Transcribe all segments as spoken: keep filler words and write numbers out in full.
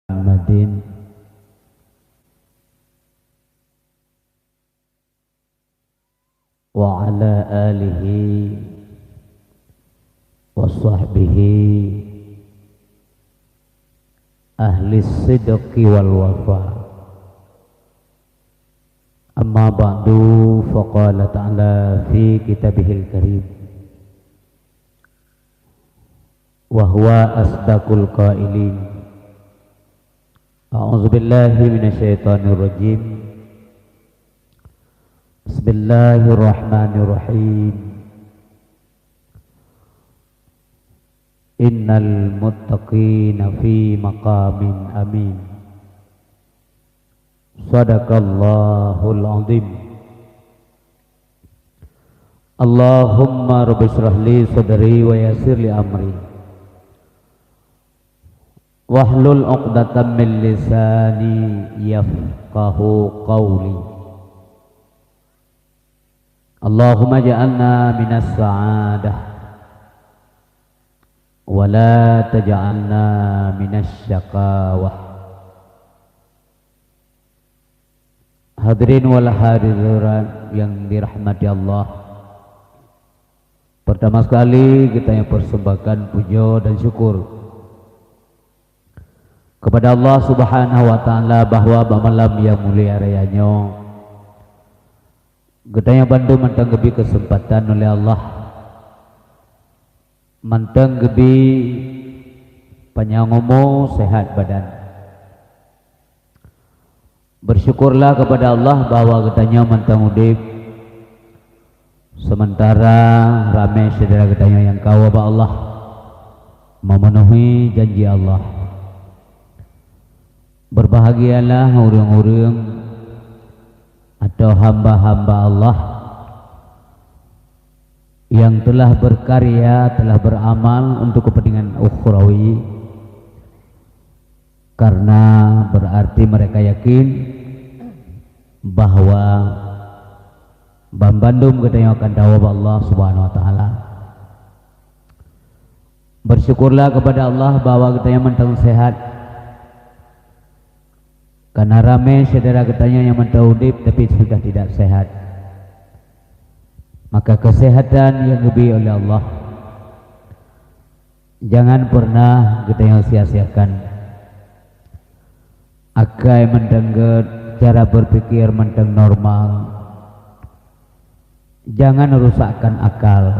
Muhammadin wa ala alihi wa sahbihi ahli sidqi wal wafa. Amma ba'du, faqala ta'ala fi kitabihil karim, wa huwa asdaqul qailin. A'udzubillahi minasyaitonirrajim. Bismillahirrahmanirrahim. Innal muttaqina fi maqamin amin. Sadaqallahul azim. Allahumma rabbi shrah li sadri wa yassir li amri. Wahlul uqdatam min lisani yafqahu qawli. Allahumma ja'alna minas sa'adah wa la taj'alna minasy syaqawah. Hadirin wal hadirat yang dirahmati Allah, pertama sekali kita yang persembahkan puja dan syukur kepada Allah Subhanahu wa Ta'ala bahwa bak malam yang mulia raya nyoe geutanyoe bandum mantong geubri keuseumpatan oleh Allah, mantong geubri panyang umu, sehat badan. Bersyukurlah kepada Allah bahwa geutanyoe mantong udeb, sementara ramé syedara geutanyoe nyang ka ubak Allah, memenuhi janji Allah. Berbahagialah ureuëng-ureuëng atau hamba-hamba Allah yang telah berkarya, telah beramal untuk kepentingan ukhrawi, karena berarti mereka yakin bahwa banbandum geutanyoe akan tawoe bak Allah Subhanahu wa Ta'ala. Bersyukurlah kepada Allah bahwa geutanyoe mantong sehat. Karena ramé syedara geutanyoe nyang mantong udeb tapi sudah tidak sehat. Maka kesehatan yang geubri oleh Allah jangan pernah geutanyoe sia-siakan. Akai mantong gét, cara berpikir mantong normal. Jangan rusakkan akal.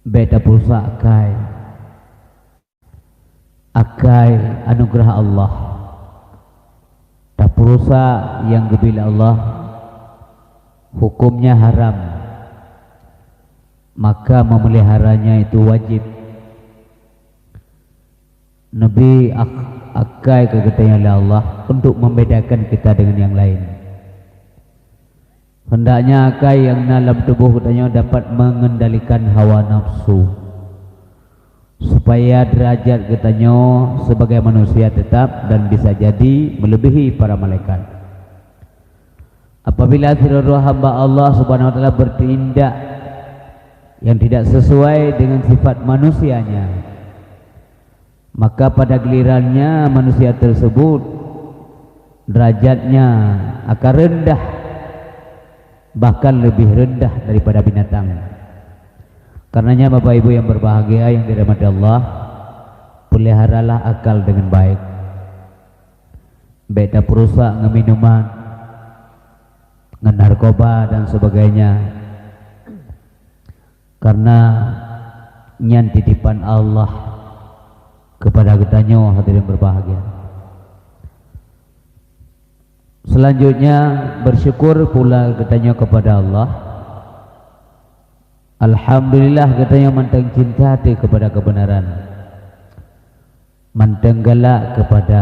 Bék tapeurusak akai. Akai anugerah Allah. Tapeurusak nyang geubri lé Allah, hukumnya haram. Maka memeliharanya itu wajib. Neubi ak-, akai keu geutanyoe lé Allah untuk membedakan kita dengan yang lain. Hendaknya akai nyang na lam tuboh geutanyoe dapat mengendalikan hawa nafsu, supaya derajat geutanyoe sebagai manusia tetap dan bisa jadi melebihi para malaikat. Apabila sidroe hamba Allah Subhanahu wa Ta'ala bertindak yang tidak sesuai dengan sifat manusianya, maka pada gilirannya manusia tersebut derajatnya akan rendah, bahkan lebih rendah daripada binatang. Karenanya, Bapak Ibu yang berbahagia yang dirahmati Allah, peliharalah akal dengan baik. Bék tapeurusak ngon minuman, ngon narkoba dan sebagainya. Karena nyan titipan Allah kepada geutanyoe, hadirin berbahagia. Selanjutnya, bersyukur pula geutanyoe kepada Allah. Alhamdulillah, geutanyoe mantong cinta hati kepada kebenaran. Mantong galak kepada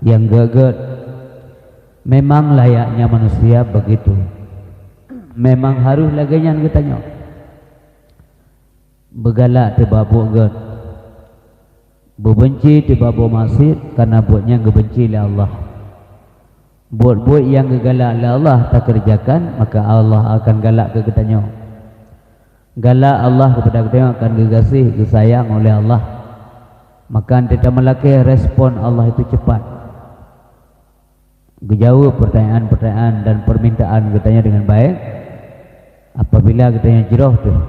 nyang gét-gét. Memang layaknya manusia begitu. Memang harôh lagée nyan geutanyoe. Beugalak teuh bak buet gét. Beubenci teuh bak buet maksiet, karena buet nyan geubenci lé Allah. Buet-buet nyang geugalak lé Allah takeureujakan, maka Allah akan galak keu geutanyoe. Galak Allah keupada geutanyoe akan geugaséh, geusayang oleh Allah. Maka teuka meulakée respon Allah itu cepat. Geujaweueb pertanyaan-pertanyaan dan permintaan geutanyoe dengan baik, apabila geutanyoe jroh teuh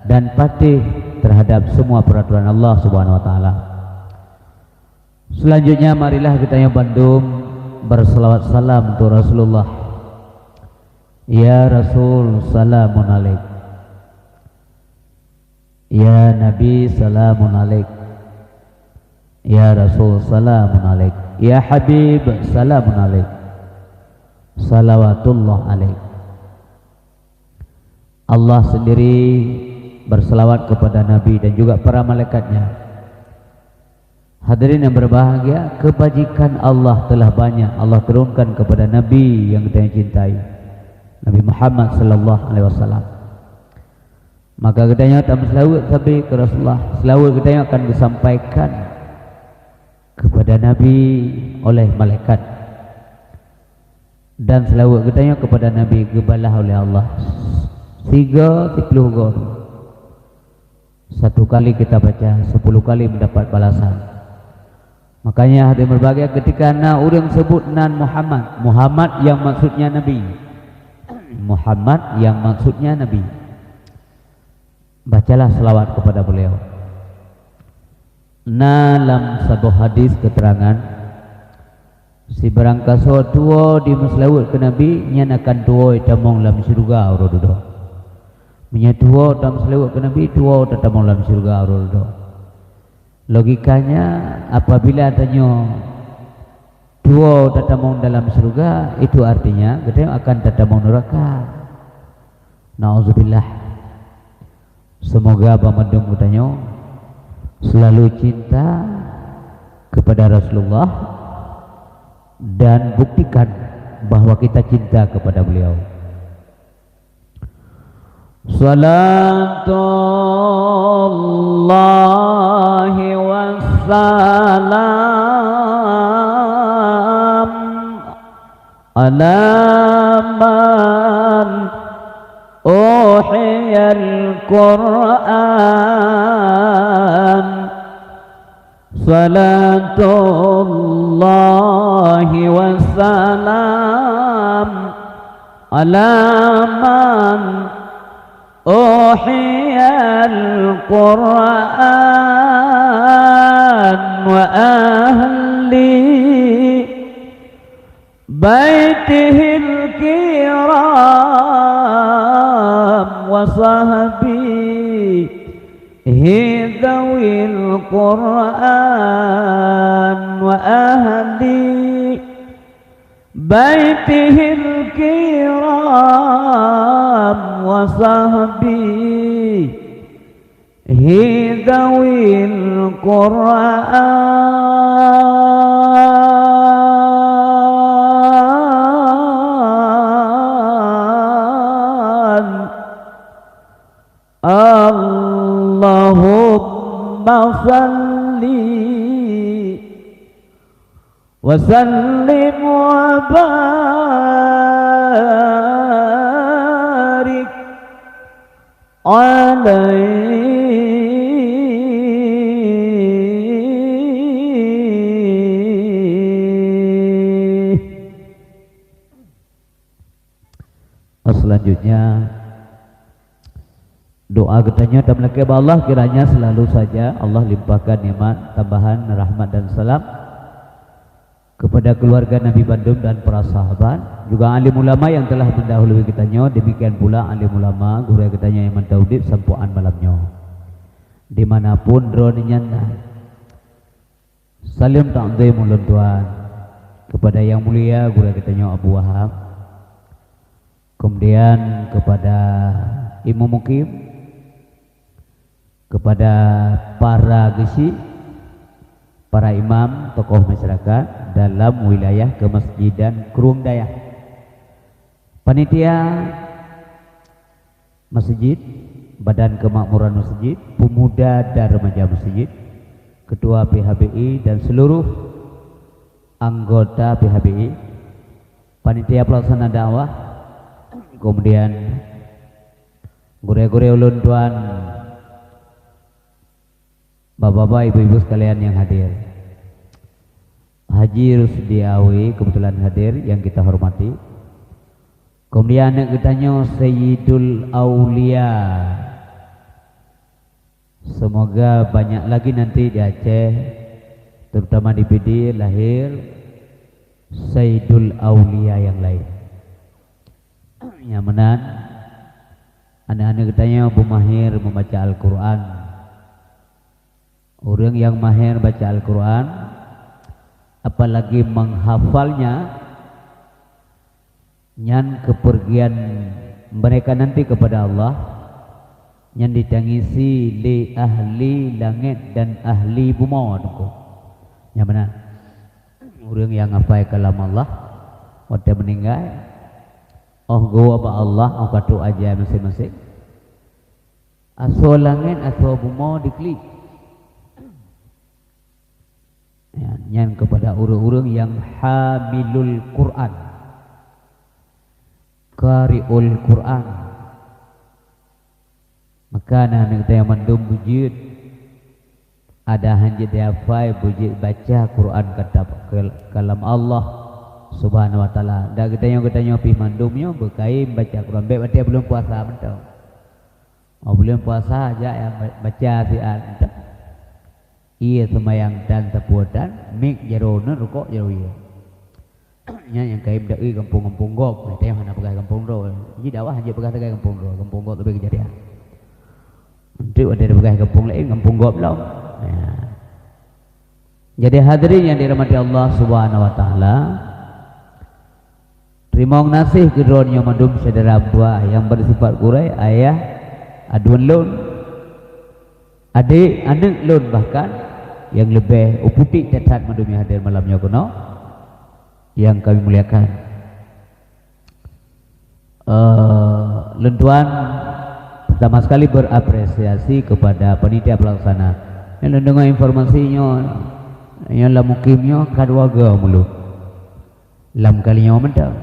dan patuh terhadap semua peraturan Allah Subhanahu wa Taala. Selanjutnya, marilah geutanyoe bandum berselawat salam untuk Rasulullah. Ya Rasul, salamun alaik. Ya Nabi, salamun alaik. Ya Rasul, salamun alaik. Ya Habib, salamun alaik. Salawatullah alaik. Allah sendiri berselawat kepada Nabi dan juga para malaikatnya. Hadirin yang berbahagia, kebajikan Allah telah banyak Allah turunkan kepada Nabi yang kita cintai, Nabi Muhammad sallallahu alaihi wasallam. Maka geutanyoe tameuseulaweuet sabe keu Rasulullah. Seulaweuet geutanyoe akan disampaikan kepada Nabi oleh malaikat. Dan seulaweuet geutanyoe kepada Nabi geubalah oleh Allah sigoe siploh goe. Satu kali kita baca, sepuluh kali mendapat balasan. Makanya hadirin berbahagia, ketika na ureuëng sebut nan Muhammad, Muhammad yang maksudnya Nabi. Muhammad yang maksudnya Nabi. Bacalah selawat kepada beliau. Na lam saboh hadis keterangan, sibarang kasoe tuwoe dimeuseulaweuet keu Nabi, nyan akan tuwoe tamong lam syeuruga uroe dudoe. Meunyoe tuwoe tameuseulaweuet keu Nabi, tuwoe tatamong lam syeuruga uroe dudoe. Logikanya, apabila tanyoe tuwoe tatamong dalam syeuruga, itu artinya geutanyoe akan tatamong neuraka. Nauzubillah. Semoga banmandum geutanyoe selalu cinta kepada Rasulullah dan buktikan bahwa kita cinta kepada beliau. Salatullahi wassalam ala man uhiyal Qur'an. Salatullahi wassalam ala man uhiyal Qur'an wa ahli baitihil kiram wa sahbihi dzawil Qur'an wa ahli baitihil kiram wa sahbihi dzawil Qur'an. Allahumma salli wa sallim wa barik alaihi. Selanjutnya, doa geutanyoe tameulakée bak Allah, kiranya selalu saja Allah limpahkan nikmat, tambahan rahmat dan salam kepada keluarga Nabi bandum dan para sahabat, juga alim ulama yang telah mendahului geutanyoe, demikian pula alim ulama gurée geutanyoe nyang mantong udeb sampoe án malam nyoe. Di mana pun droeneuh nyan na. Saleuem takzim ulôn tuan kepada yang mulia gurée geutanyoe Abu Wahab, kemudian kepada Imum Mukim, kepada para geusyik, para imam, tokoh masyarakat dalam wilayah kemasjidan Krueng Dayah, panitia masjid, Badan Kemakmuran Masjid, pemuda dan remaja masjid, ketua P H B I dan seluruh anggota P H B I, panitia pelaksana dakwah, kemudian gurée-gurée ulôn tuan, Bapak-bapak, ibu-ibu sekalian yang hadir. Haji Rusdi Awi kebetulan hadir yang kita hormati. Kemudian aneuk geutanyoe Sayyidul Aulia. Semoga banyak lagi nanti di Aceh, terutama di Pidie, lahir Sayyidul Aulia yang lain. Nyang meunan, aneuk-aneuk geutanyoe beumahir membaca Al-Quran. Ureuëng nyang mahir baca Al-Quran, apalagi menghafalnya, nyan kepergian mereka nanti kepada Allah, nyan ditangisi lé ahli langét dan ahli bumoe, Teungku. Nyang meunan, ureuëng nyang hafai kalam Allah, watée meuninggai, óh geuwoe bak Allah, óh ka trok ajai maséng-maséng, asoe langét, asoe bumoe diklik. Ya, nyan kepada ureuëng-ureuëng nyang hamilul Quran, qari'ul Quran. Maka na aneuk geutanyoe mandum beujeuet, ada hanjeuet dihafai, beujeuet baca Quran, katab kalam Allah Subhanahu wa Taala. Dan geutanyoe-geutanyoe pih mandum nyoe beukayém baca Quran, bék watée buleuen puasa mantong. Oh, buleuen puasa jak nyang baca siat mantong. Ie seumayang tan sapeue tan, miek jaroe neuh, rukok jaroe ie. Nyan nyang kayém dakwah gampông-gampông gob, teuh hana peugah gampông droe. Ji dakwah jeuet peugah sagai gampông droe, gampông gob leubeh keujadian. Untuk ada peugah gampông laén, gampông gob lom. Ya. Jadi hadirin yang dirahmati Allah Subhanahu wa Taala, teurimong gaséh keu droeneuh mandum syedara meutuah nyang bersifat gurée, ayah, aduen lôn, adék, aneuk lôn, bahkan nyang leubeh uputik that-that mandum nyang hadir malam nyoe keunoe nyang kami muliakan. Eh, lôn tuan pertama sekali berapresiasi kepada panitia pelaksana. Nyang lôn deungoe informasi nyoe, nyang lam mukim nyoe ka dua goe mulod. Lam kali nyoe mantong.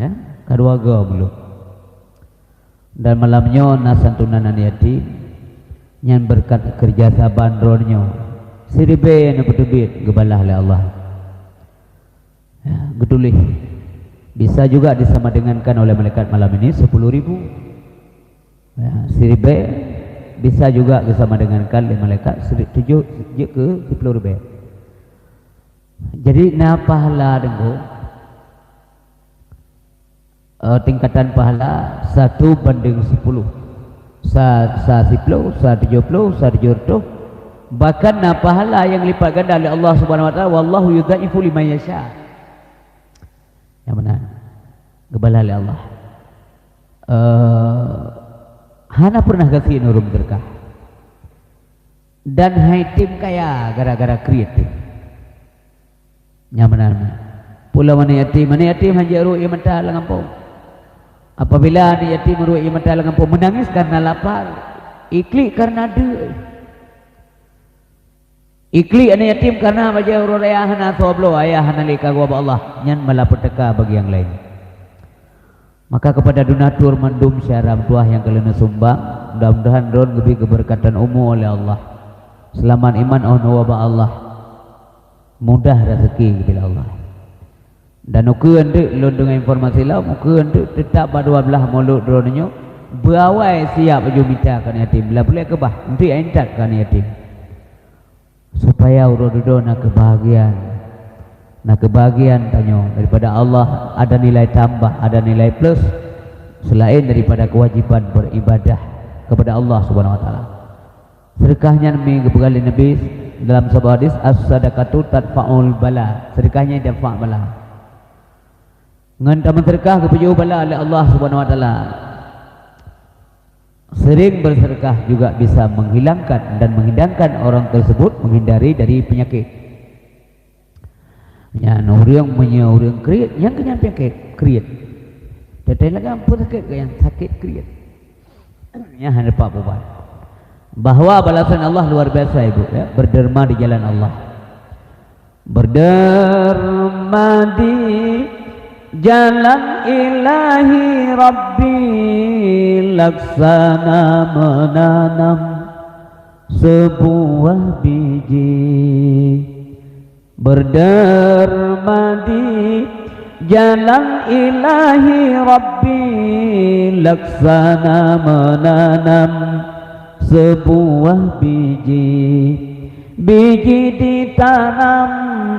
Ya, ka dua goe mulod. Dan malam nyoe na santunan aneuk yatim, nyan beureukat keureuja saban droeneuh nyoe. Siribée neupeuteubiet geubalah lé Allah. Ya, geutuléh. Bisa juga disamadengankan oleh malaikat malam ini sepuluh ribu. Ya, siribée bisa juga geusamadengankan lé malaikat seri-, tujoh jeuet keu sepuluh ribée. Jadi na pahala deungoe, eh, tingkatan pahala satu banding sepuluh. Sa, sa siploh, sa tujoh ploh, sa tujoh reutôh. Bahkan na pahala nyang lipat ganda lé Allah Subhanahu wa Taala, "Wallahu yudha'ifu liman yasha." Nyang meunan, geubalah lé Allah. Eh, hana pernah gasien ureuëng meuseudeukah. Dan hai tem kaya gara-gara kriet. Nyang meunan. Peue lom aneuk yatim, aneuk yatim hanjeuet ruek ie mata lam gampông. Apabila aneuk yatim ruek ie mata lam gampông, meunangis karena lapar, iklik karena deuk. Iklik aneuk yatim karena bajée uroe raya hana soe bloe, ayah hana lé ka geuwoe bak Allah, nyan malah peuteuka bagi nyang laén. Maka kepada donatur mandum syedara meutuah nyang ka lheueh neusumbang, mudah-mudahan droen geubri keubeureukatan umu oleh Allah. Seulamat iman óh neuwoe bak Allah. Mudah raseuki geubri lé Allah. Dan ukeue eunteuk lôn deungoe informasi lom, ukeue eunteuk teutap bak dua blaih mulod droeneuh nyoe, beuawai siab laju mita keu aneuk yatim, bila peureulée keubah, eunteuk intat keu aneuk yatim. Supaya uroe dudoe na keubahgiaan. Na keubahgiaan tanyoe daripada Allah, ada nilai tambah, ada nilai plus selain daripada kewajiban beribadah kepada Allah Subhanahu wa Taala. Seudeukah nyan mi geupeugah lé Nabi dalam saboh hadis, "As-sadaqatu tadfa'ul bala." Seudeukah nyan dafa' bala. Ngon tameuseudeukah geupeujiôh bala lé Allah Subhanahu wa Taala. Sering bersedekah juga bisa menghilangkan dan menghilangkan orang tersebut menghindari dari penyakit. Nyan ureuëng meunyoe ureuëng kriet, nyang keu nyan penyakit kriet. Teutai lagam pun sakit ke yang sakit kriet. Nyan hana dapat ubat. Bahwa balasan Allah luar biasa, Ibu, ya, berderma di jalan Allah. Berderma di jalan Ilahi Rabbi, laksana menanam Sebuah biji berderma di jalan Ilahi Rabbi, laksana menanam sebuah biji. Biji ditanam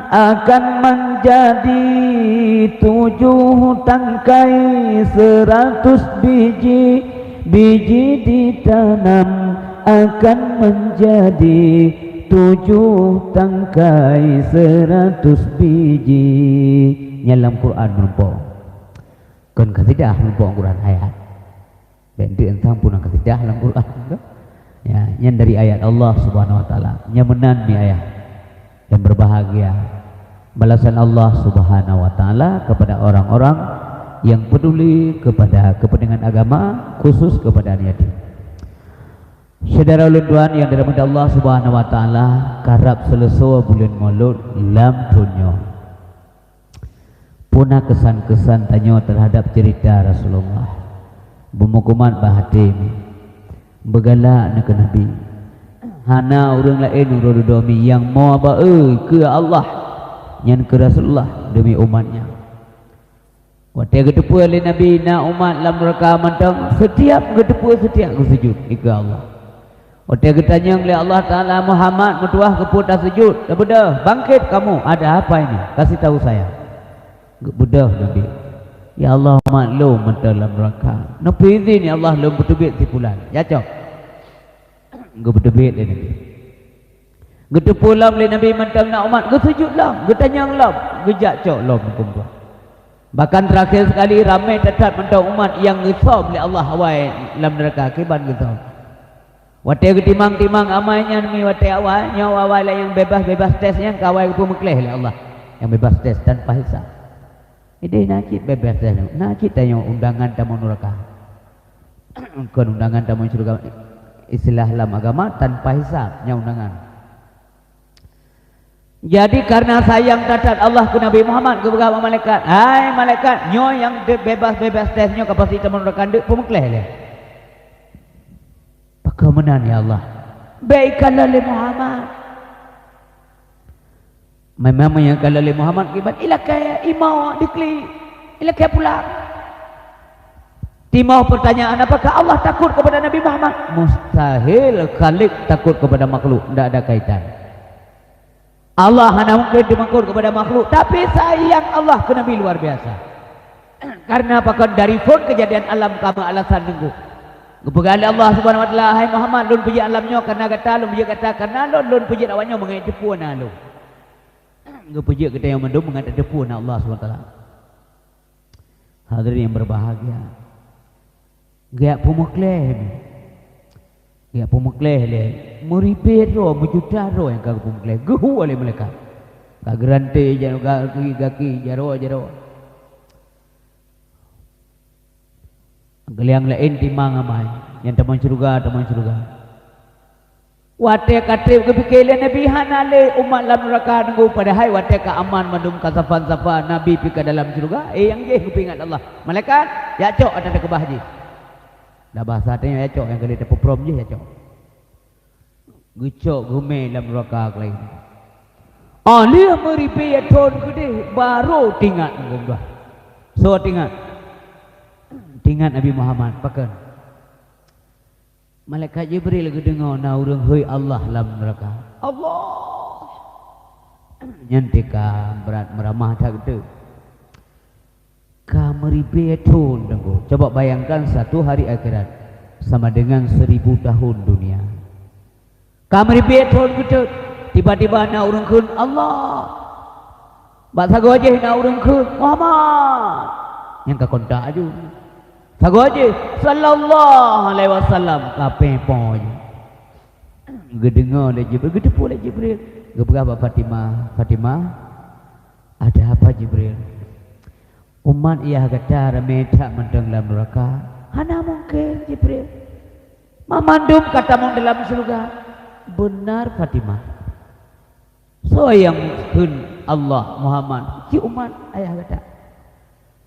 akan menjadi tujuh tangkai seratus biji. Biji ditanam akan menjadi tujuh tangkai seratus biji. Nyan lam Quran meureumpok. Kon kasidah meureumpok Quran ayat. Bék deuek sang pun kasidah lam Quran tu. Ya, nyan dari ayat Allah Subhanahu wa Taala. Nyan meunan mi ayah yang berbahagia. Balasan Allah Subhanahu wa Taala kepada orang-orang yang peduli kepada kepentingan agama, khusus kepada aneuk yatim. Syedara ulôn tuan yang dirahmati Allah Subhanahu wa Taala, karab seuleusoe buleuen Maulud lam thôn nyoe. Peue na keusan-keusan tanyoe teuhadab ceurita Rasulullah? Beumeukumat bak até mi, beugalak na keu Nabi. Hana ureuëng laén uroe dudoe mi nyang mo ba eu keu Allah, nyan keu Rasulullah deumi umat nyan. Watée geuteupeue lé Nabi na umat lam nuraka mantong, setiap geuteupeue setiap geusujut dikeue Allah. Watée geutanyong lé Allah Taala, "Muhammad, meutuwah keupeue tasujut? Tabeudôh, bangkit kamu, ada apa ini? Kasih tahu saya." Geubeudôh Nabi, "Ya Allah, umat lôn mantong lam nuraka. Neupeuidhin ya Allah lôn beuteubiet si pulan." "Ya cok." Geubeuteubiet lé Nabi. Geuteupeue lom lé Nabi mantong na umat, geusujut lom, geutanyong lom, geujak cok lom huköm Tuhan. Bahkan terakhir sekali ramé that-that mantong umat nyang geusöm lé Allah awai lam nuraka kiban geusöm. Watée geutimang-timang amai nyan mi watée awai, nyoe awai lé nyang bebas-bebas tes nyan ka awai geupeumeukleh lé Allah. Nyang bebas tes tanpa hisab. Ideh na cit bebas tes nyoe, na cit tanyoe undangan tamong nuraka. Kon undangan tamong syeuruga, istilah lam agama tanpa hisab nyan undangan. Jadi karena sayang that-that Allah keu Nabi Muhammad geupeugah bak malaikat, "Hai malaikat, nyoe nyang bebas-bebas tes nyoe ka pasti tamong nuraka deuk peumeukleh lé." "Pakon meunan ya Allah?" "Bék ikalon lé Muhammad." Memang meunyoe ka lé Muhammad kiban, ilakée imoe diklik, ilakée pulang. Timoh pertanyaan, apakah Allah takut kepada Nabi Muhammad? Mustahil Khalik takut kepada makhluk, ndak ada kaitan. Allah hana mungkin takut kepada makhluk, tapi sayang Allah ke Nabi luar biasa. Karena pakon dari phon kejadian alam kamu alasan nunggu. Geupeugah lé Allah Subhanahu wa Taala, "Hai Muhammad, lôn peujeuet alam nyoe karena gata, lôn peujeuet gata karena lôn, lôn peujeuet awak nyoe meungon teupeue na lôn." Geupeujeuet geutanyoe mandum meungon teupeue na Allah Subhanahu wa Taala. Hadirin yang berbahagia, geujak peumeukleh mi. Geujak peumeukleh lé meuribée droe, meujuta droe nyang ka geupeumeukleh, geuhu lé malaikat. Ka geurante jaroe gaki-gaki, jaroe-jaroe. Geuliang laén timang amai, nyang tamong syeuruga, tamong syeuruga. Watée ka treb geupike lé Nabi hana lé umat lam nuraka nunggu, padahai watée ka aman mandum ka safa-safa Nabi pih ka dalam syeuruga, eh nyang jih geupeuingat Allah. Malaikat, jak cok ata teukeubah jih. Dah bahasa teuh jak cok nyang keu lheueh tapeuprôm jih jak cok. Geucok geumé lam nuraka keulayi. Ah, lheueh meuribée thon keudeh barô teuingat ngon geuh. Soe teuingat? Teuingat Nabi Muhammad, pakon? Malaikat Jibril geudeungoe na ureuëng hôi Allah lam nuraka. Allah! Nyan teuka brat meuramah that teuh. Ka meuribée thon teungku. Coba bayangkan satu hari akhirat sama dengan seribu tahun dunia. Ka meuribée thon keudeh, tiba-tiba na ureuëng kheun, "Allah!" Bak sagoe jih na ureuëng kheun, "Muhammad!" Nyang ka kontak aju. Sagoe jih, "Sallallahu alaihi wasallam!" Ka péng po jih. Geudeungoe lé Jibril, geuteupeue lé Jibril. Geupeugah bak Fatimah, "Fatimah, ada apa Jibril?" "Umat ayah gata ramé that mantong lam nuraka." "Hana mungken, Jibril. Mamandum ka tamong dalam syeuruga." "Beuna, Fatimah." "Soe nyang kheun Allah Muhammad?" "Cit umat ayah gata."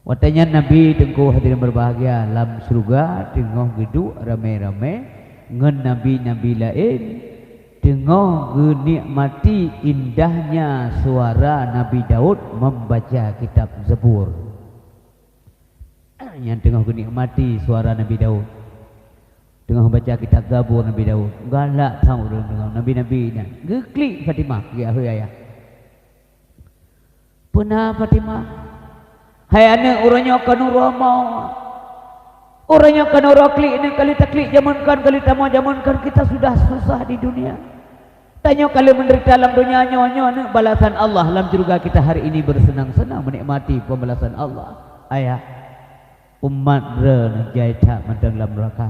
Watée nyan Nabi teungku hadirin berbahagia lam syeuruga teungoh geuduek ramé-ramé ngon nabi-nabi laén. Teungoh geunikmati indahnya suara Nabi Daud membaca kitab Zabur. Nyan teungoh geunikmati suara Nabi Daud. Teungoh baca kitab Zabur Nabi Daud. Galak that ureuëng deungoe nabi-nabi nyan. Geuklik Fatimah, geujak hôi ayah. Peuna Fatimah? Hai aneuëk, uroe nyoe ka neuroe mo. Uroe nyoe ka neuroe klik, nyoe kali taklik jameun kon, kali tamoe jameun kon, kita sudah susah di dunia. Tanyoe ka lheueh menderita lam donya nyoe, nyoe aneuëk balasan Allah, lam syeuruga kita hari ini bersenang-senang menikmati pembalasan Allah. Ayah, umat droeneuh jai that mantong lam neuraka.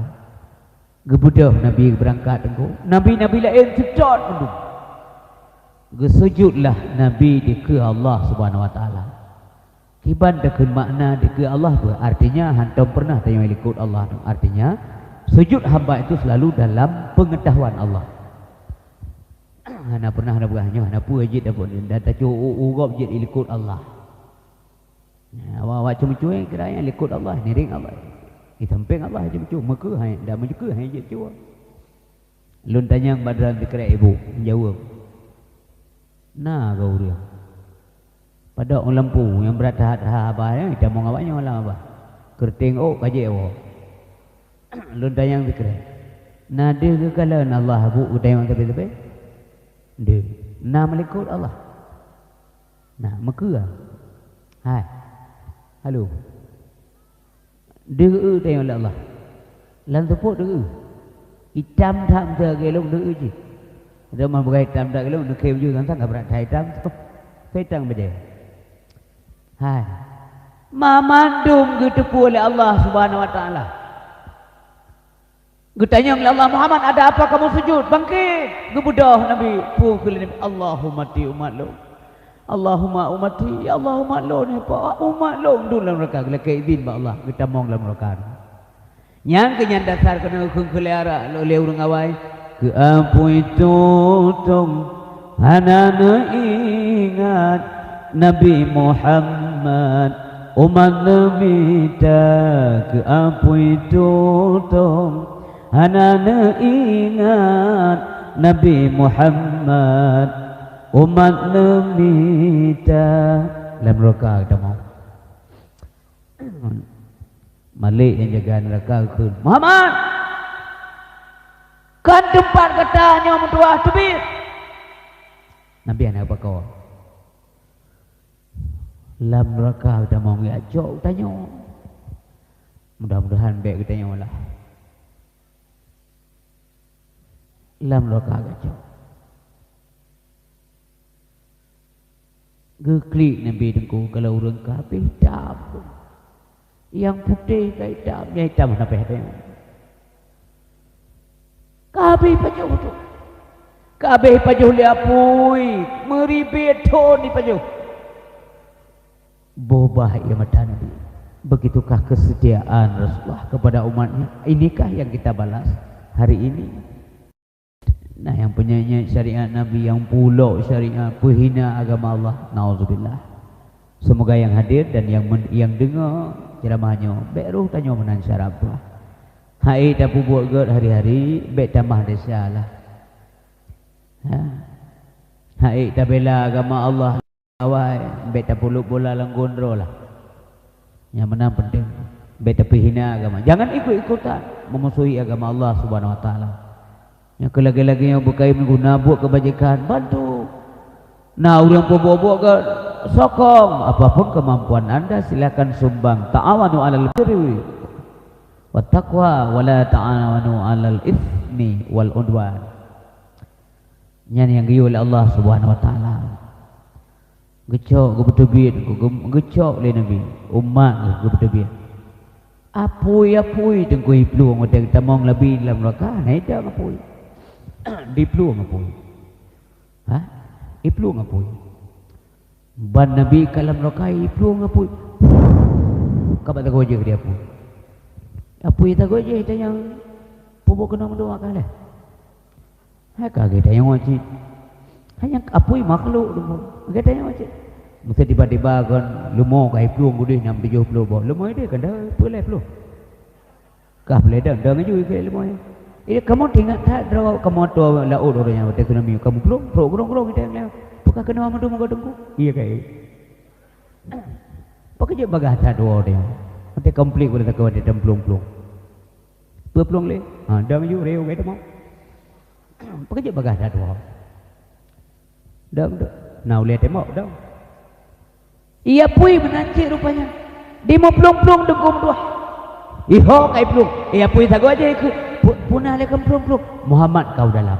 Geubeudôh Nabi beurangkat teungku. Nabi-nabi laén seutôt mandum. Geusujutlah Nabi dikeue Allah Subhanahu Wa Taala. Kiban takheun makna dikeue Allah beuh? Artinya, hántom pernah tanyoe likot Allah. Artinya, sujud hamba itu selalu dalam pengetahuan Allah. Hana pernah na peugah nyoe, hana peue jeuet dapeuet dan tacok u-, u gob jeuet ilikot Allah. Awak-awak ceumeucue kira nyang likot Allah, niring Allah. Di sampéng Allah ceumeucue, meukeue hai, dan meukeue hai jeuet cue. Lôn tanyong bak droe sikrek ibu, jaweueb. Na keu ureuëng. Padok lampu nyang brat that haba nyan, itamong awak nyoe lam haba. Keureuteng ôk ka jeuet woe. Lôn tanyong sikrek. Na deuh geukalon Allah bu geutanyong sabe-sabe? Deuh. Na meulikot Allah? Na, meukeue? Hai. Halo. Deuh geu-eu tanyong lé Allah. Lam seupôt deuh geu-eu. Itam that meuseu lagée lôn deuh geu-eu jih. Teuma beugai itam that lôn, neukhém ju sang-sang ka brat that itam. Seutang bajée. Hai. Ma mandum geuteupeue lé Allah Subhanahu Wa Taala. Geutanyong lé Allah, "Muhammad, ada apa kamu sujud? Bangkit!" Geubeudôh Nabi, peue kheun lé Nabi, "Allahumma ti umat lôn. Allahumma ummati, ya Allah, umat lôn, ya Allah, umat lôn." Dum lam neuraka, geulakée idhin bak Allah, geutamong lam neuraka. Nyang keu nyan dasar keuneuk kheun keu lé arak lé ureuëng awai, keu apui tutong hana neuingat Nabi Muhammad, umat neumita keu apui tutong hana neuingat Nabi Muhammad, umat neumita. Lam neuraka geutamong. Malek nyang jaga neuraka kheun, "Muhammad, kon teumpat gata nyoe meutuah, teubiet!" Nabi hana geupakoe. Lam neuraka geutamong, jak cok geutanyoe. Mudah-mudahan bék geutanyoe lah. Lam neuraka geucok. Geuklik Nabi teungku, kalau ureuëng ka habéh itam. Nyang putéh ka itam, nyang itam hana payah tanyong. Ka habéh pajoh tu. Ka habéh pajoh lé apui, meuribet thon jipajoh. Boh bah ie mata Nabi. Begitukah kesetiaan Rasulullah kepada umatnya? Inikah yang kita balas hari ini? Nah, yang peunyeut-nyeut syariat Nabi, yang pulok syariat, peuhina agama Allah. Nauzubillah. Semoga yang hadir dan yang men-, yang dengar ceramah nyoe, bék roh tanyoe meunan syarab bah. Hai tapeubuet gét hari-hari, bék tamah desya lah. Ha? Hai tabela agama Allah. Awai, bék tapulop bola lam gon droe lah. Nyang meunan penting, bék tapeuhina agama. Jangan ikut-ikutan memusuhi agama Allah Subhanahu Wa Taala. Nyang keu lagée-lagée nyang beukayém guna buet kebajikan, bantu. Na ureuëng peubuet-buet gét, sokong. Apapun kemampuan anda, silakan sumbang. Ta'awanu 'alal birri wat taqwa, wa la ta'awanu 'alal itsmi wal 'udwan. Nyan nyang geuyue lé Allah Subhanahu Wa Taala. Geucok, geupeuteubiet, geu-, geucok lé Nabi, umat geuh geupeuteubiet. Apui-apui teungku jiplueng watée geutamong Nabi lam neuraka, na idong apui. Jiplueng apui. Ha? Jiplueng apui. Ban Nabi ka lam neuraka, jiplueng apui. Ka bak sagoe jih di apui. Apui sagoe jih tanyong, "Peue buet keunoe meudoa ka lheueh?" Hai ka geutanyong cit. Hai nyang apui makhluk tu. Geutanyong cit. Meusti tiba-tiba kon leumo ka jiplueng udeh nam tujoh ploh boh. Leumo ideh kan dah peuet lhée ploh. Kah peuet lhée dang, dang aju ikeu leumo nyan. Iya, kamoe teuingat that droe kamoe atoe laôt uroe nyan watèe tsunami, kamoe plueng, plueng, plueng, plueng, watèe nyan. Peue ka keunoe mandum meugoe teungku? Iya, ka, iya. Pakon jeuet bagaih that droe teuh? Watèe konflik watèe takheun watèe teumplueng-plueng. Peue plueng lé? Ha, dang yue reu gata meuh. Pakon jeuet bagaih that droe? Dang, dang. Na ulèe tembok, dang. Iya pui meunan cit rupanya. Di meuplueng-plueng deungon dua. Iho kai plueng. Iya pui sagoe aja ikeu. Pu-, puna lé kan plueng-plueng. Muhammad kau dalam.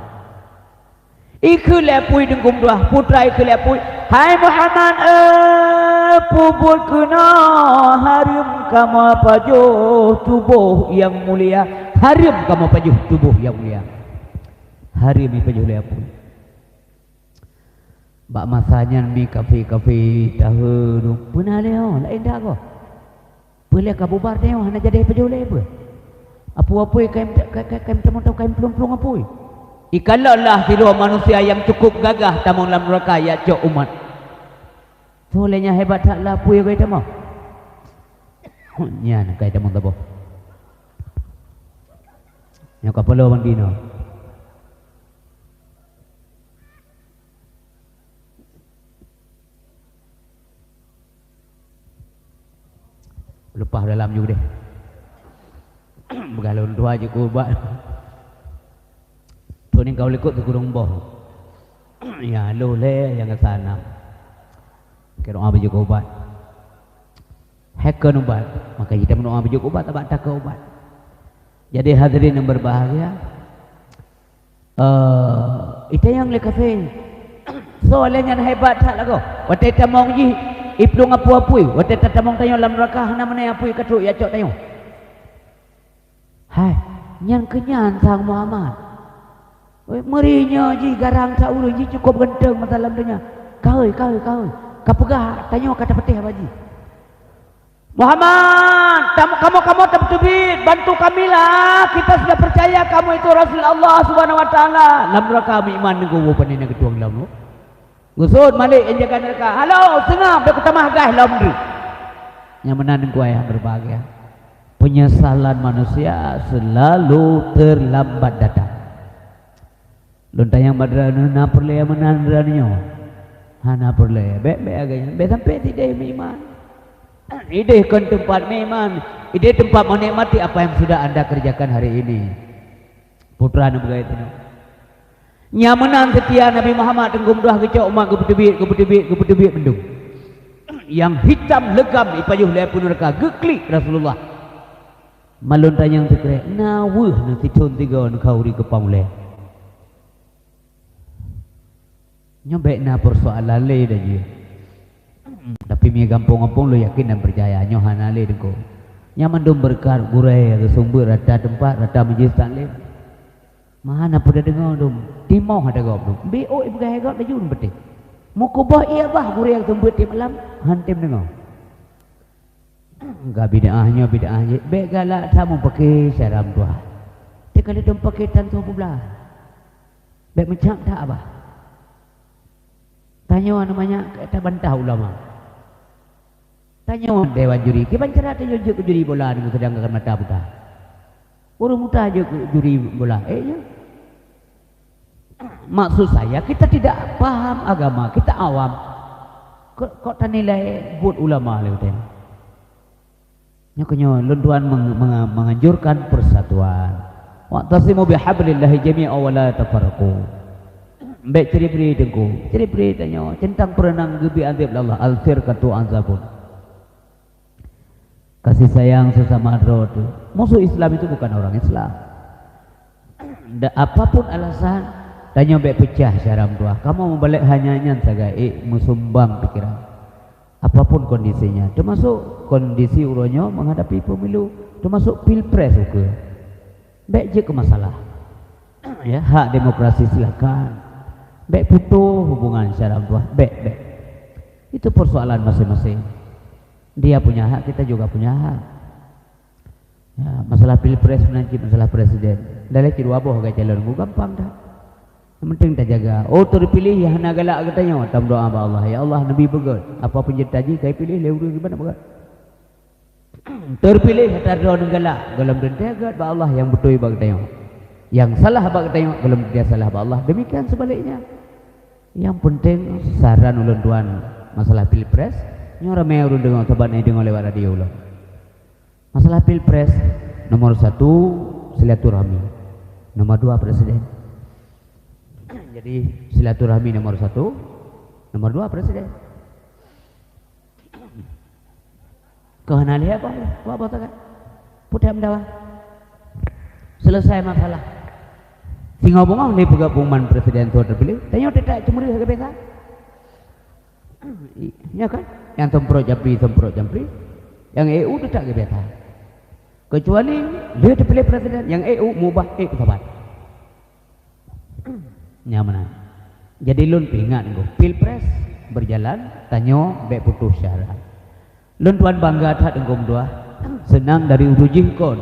Ikeu lé pui deungon dua. Putra ikeu lé pui. Hai Muhammad, eh, peubuet keunoe hareuem kamoe pajoh tuboh nyang mulia. Hareuem kamoe pajoh tuboh nyang mulia. Hareuem ipajoh lé pui. Bak masa nyan mi kafé-kafé tahe dum peuna lé ho laén dak goh. Peue lé ka bubar tanyoe hana jadi pajoh lé peue. Apui-apui kaém, ka-, ka-, kaém tamong, kaém plueng-plueng apui. Ikalon lah sidroe manusia nyang cukup gagah tamong lam nuraka jak cok umat. Soe lé nyang hebat that lam apui goi tamong. Nyan kai tamong saboh. Nyoe ka peulo bang dinoe. Leupah dalam ju deh. Beugah lôn dua ju keu ubat. Teuning ka likot teukurong boh. Ya, lôn lé nyang keu sana. Keu doa baju keu ubat. Hai keu ubat. Maka kita meudoa baju keu ubat, tabak takeu ubat. Jadi hadirin yang berbahagia, Eh, itanyong lé kafé, soe lé nyan hebat that lagoe. Watèe tamong jih, iplueng apui-apui. Watèe tatamong tanyoe lam nuraka, hana meunan apui ka trok jak cok tanyoe. Hai, nyan keu nyan sang Muhammad. Weh, meuri nyoe jih garang that ureueng jih cukup ganteng masa lam donya. Kaheui, kaheui, kaheui. Ka peugah tanyoe ka tapatéh bak jih. Muhammad, tam-, kamoe, kamoe tapeuteubiet, bantu kamilah. Kita sudah percaya kamu itu Rasul Allah Subhanahu wa Taala. Lam nuraka meuiman nunggu woe pane na geutueng lam nyoe. Geuseut malik nyang jaga nuraka. Halo, seungab, bèk kutamah gaih lom dri. Nyang meunan nunggu ayah berbahagia. Penyesalan manusia selalu terlambat datang. Lôn tanyong bak droeneuh na peureulèe meunan droeneuh nyoe? Hana peureulèe. Bèk, bèk lagèe nyan. Bèk sampai sideh meuiman. Ideh kon teumpat meuiman. Ideh teumpat menikmati apa yang sudah anda kerjakan hari ini. Putra neupeugah itu nyoe. Nyang meunan seutia Nabi Muhammad teunggom dua geucok umat geupeuteubiet, geupeuteubiet, geupeuteubiet mandum. Nyang hitam legam ipajoh lé apui nuraka geuklik Rasulullah. Malôn tanyong sikrek, na weueh neu sithon tiga neu khauri keupang ulèe. Nyoe bèk na persoalan lé dah jih. Tapi mi gampông-gampông lôn yakin dan percaya nyoe hana lé deungoe. Nyan mandum beureukat gurèe, reuseumeubeuet rata teumpat, rata majelis taklim. Meuhana peue tadeungoe dum. Timoh ata gob dum. Bi ôk ipeugah gob laju dum peutéh. Meukuboh ié bah gurèe reuseumeubeuet tiep malam, han tem deungoe. Ka bid'ah nyoe bid'ah jih, bèk galak that meupaké syara meutuah. Teuka lé dum paké tan soe peublah. Bèk meucak that bah. Tanyoe na manyak ka tabantah ulama. Tanyoe dewan juri, kiban cara tanyoe jeuet keu juri bola nyoe seudangkan mata buta. Ureueng buta jeuet keu juri bola, eh, nyoe. Maksud saya, kita tidak paham agama, kita awam. Kok, kok tanilai buet ulama lé geutanyoe? Nyoe keunyoe lôn tuan meng-, meng-, menganjurkan persatuan. "Wa'tasimu bihablillahi jami'a wa la tafarraqu." Bèk ceuri-beuri teungku, ceuri-beuri tanyoe, teuntang peureunang geubri azab lé Allah, al-firqatu azabun. Kasih sayang sesama droe teuh. Musuh Islam itu bukan orang Islam. Da-, apapun alasan, tanyoe bèk peucah syara meutuah. Kamoe mubalek hanya nyan sagai, ék meusumbang pikiran. Apapun kondisinya, termasuk kondisi uroe nyoe menghadapi pemilu, termasuk pilpres ukeue. Bèk jeuet keu masalah. Ya, hak demokrasi silakan. Bèk putôh hubungan syara meutuah, bèk, bèk. Itu persoalan masing-masing. Dia punya hak, kita juga punya hak. Ya, masalah pilpres meunan cit masalah presiden. Daleh cit dua boh geucalon, gampang that. Yang penting tajaga. Oh, terpilih ya hana galak geutanyoe, tameudoa bak Allah. Ya Allah, neubi beugèt. Apapun jeuet taji, kai piléh lé ureueng kiban beugèt. Terpilih ata droeneuh galak, gohlom teuntèe gèt bak Allah nyang beutôi bak geutanyoe. Nyang salah bak geutanyoe, gohlom dia salah bak Allah. Demikian sebaliknya. Nyang penting saran ulôn tuan masalah pilpres, nyoe ramé ureuëng deungoe, sabab na deungoe lewat radio ulôn. Masalah pilpres, nomor satu silaturahmi, nomor dua presiden. Jadi silaturahmi nomor satu, nomor dua presiden. Keu hana lé boh, boh, boh takat. Putéh meudawa. Selesai masalah. Singoh beungoh lé peugah pengumuman presiden tu terpilih. Tanyoe teutap cemurih ke biasa. Ya kan? Yang semprot japri, semprot japri. Yang E U teutap ke biasa. Kecuali dia terpilih presiden, yang E U mubah, eh, sabar. Nyan meunan. Jadi lôn peuingat nyoe, pilpres berjalan, tanyoe bék putus syara. Lôn tuan bangga that ngon dua. Seunang dari uroe jih kon.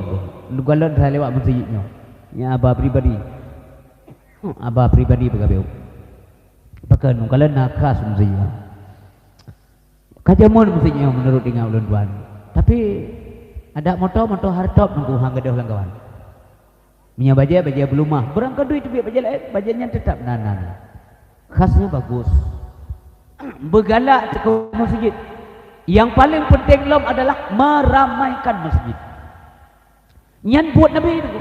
Lôn galak that lewat meuseujid nyoe. Nyan aba pribadi. Aba pribadi peugah bék. Pakon lôn galak na khas meuseujid nyoe. Ka jameun meuseujid nyoe meunurot ingat ulôn tuan. Tapi adak moto, moto hardtop nunggu hang gadôh lam kawan. Meunyoe bajée, bajée beulumah. Beurangkaduek teubiet bajée laén, bajée nyan teutap nan-nan. Khasnya bagus. Beugalak teuh keu meuseujid. Yang paling penting lom adalah meramaikan meuseujid. Nyan buet Nabi tu.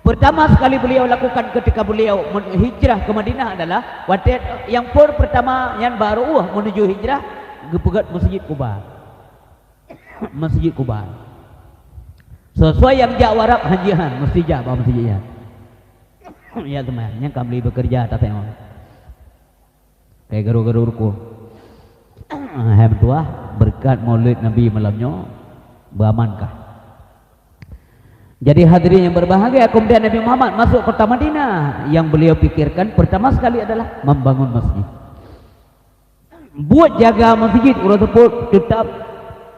Pertama sekali beliau lakukan ketika beliau men-, hijrah ke Madinah adalah watée yang per-, pertama nyan baru menuju hijrah, geupeugét Meuseujid Kuba. Meuseujid Kuba. Sesuai nyang jak u Arab haji han, meusti jak bak meuseujid nyan. Ya teuma, nyang ka beli bekerja atas tengok. Kayak garu-garu ruku. Hai meutuah, berkat maulid Nabi malam nyoe beramankan. Jadi hadirin yang berbahagia, kemudian Nabi Muhammad masuk kota Madinah, yang beliau pikirkan pertama sekali adalah membangun masjid. Buet jaga masjid, ureuëng teupeu teutap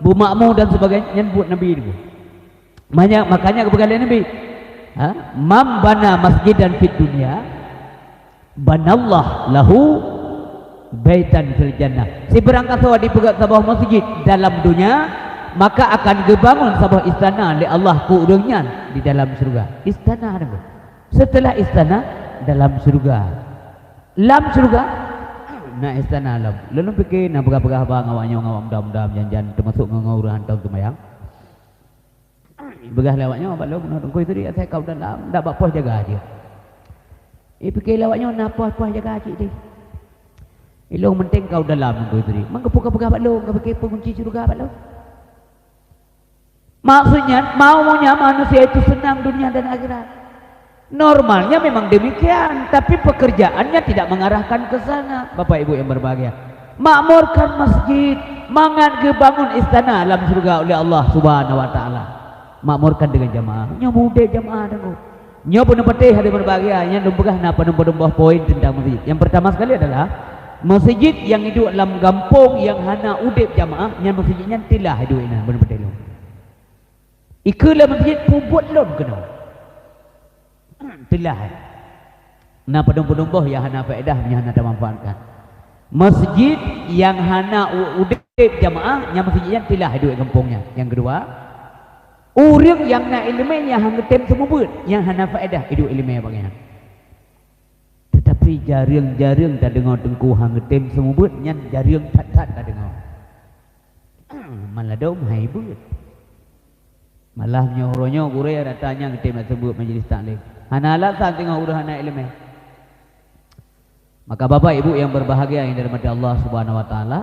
beumakmu dan sebagainya, nyan buet Nabi tu. Makanya, makanya geupeugah lé Nabi, ha? "Man bana masjidan fid dunya, banallah lahu baitan fil jannah." Sibarang gasoe jipeugét saboh masjid dalam dunia, maka akan geubangun saboh istana lé Allah keu ureuëng nyan di dalam syurga. Istana deungon. Setelah istana, dalam syurga. Lam syurga na istana lom. Lôn pike na peugah-peugah haba ngon awak nyoe, ngon awak muda-muda, jan-jan teumasuk ngon, ngon ureuëng hantom seumayang. Peugah lé awak nyoe, "Bak lôn, meunoe Teungku Idris, asai ka u dalam, dak bak pos jaga jih." Ipike lé awak nyoe, "Na pos-pos jaga cit deh." "Ilôn meunteng ka u dalam Teungku Idris." "Man keupeue ka peugah bak lôn, ka pike peue kunci syurga bak lôn?" Maksudnya, maunya manusia itu senang dunia dan akhirat. Normalnya memang demikian, tapi pekerjaannya tidak mengarahkan ke sana. Bapak Ibu yang berbahagia, makmurkan masjid, mangat geubangun istana lam syurga oleh Allah Subhanahu wa taala. Makmurkan dengan jamaah. Nyoe udeb jamaah deungon. Nyoe peuneupeutéh hadirin berbahagia, nyan lôn peugah na padum-padum boh poin tentang masjid. Yang pertama sekali adalah masjid yang hidup lam gampông yang hana udeb jamaah, nyan masjid nyan tilah hidup inan peuneupeutéh lôn. Ikeu lam masjid peubuet lôn keunoe. Tilah. Na padum-padum boh yang hana faedah, yang hana tamanfaatkan. Masjid yang hana u-, udeb jamaah, nyan masjid nyan tilah hidup gampông nyan. Yang kedua, ureuëng nyang na iéleumé nyang han geutem seumeubeuet, nyang hana faedah iduek iéleumé bak nyan. Teutapi jareueng-jareueng tadeungoe teungku han geutem seumeubeuet, nyan jareueng that-that tadeungoe. Maladom hai beuet. Malah nyoe uroe nyoe gurée rata nyang geutem seumeubeuet majelis taklim. Hana alasan teungoh ureuëng hana iéleumé. Maka Bapak Ibu yang berbahagia yang dirahmati Allah Subhanahu wa taala,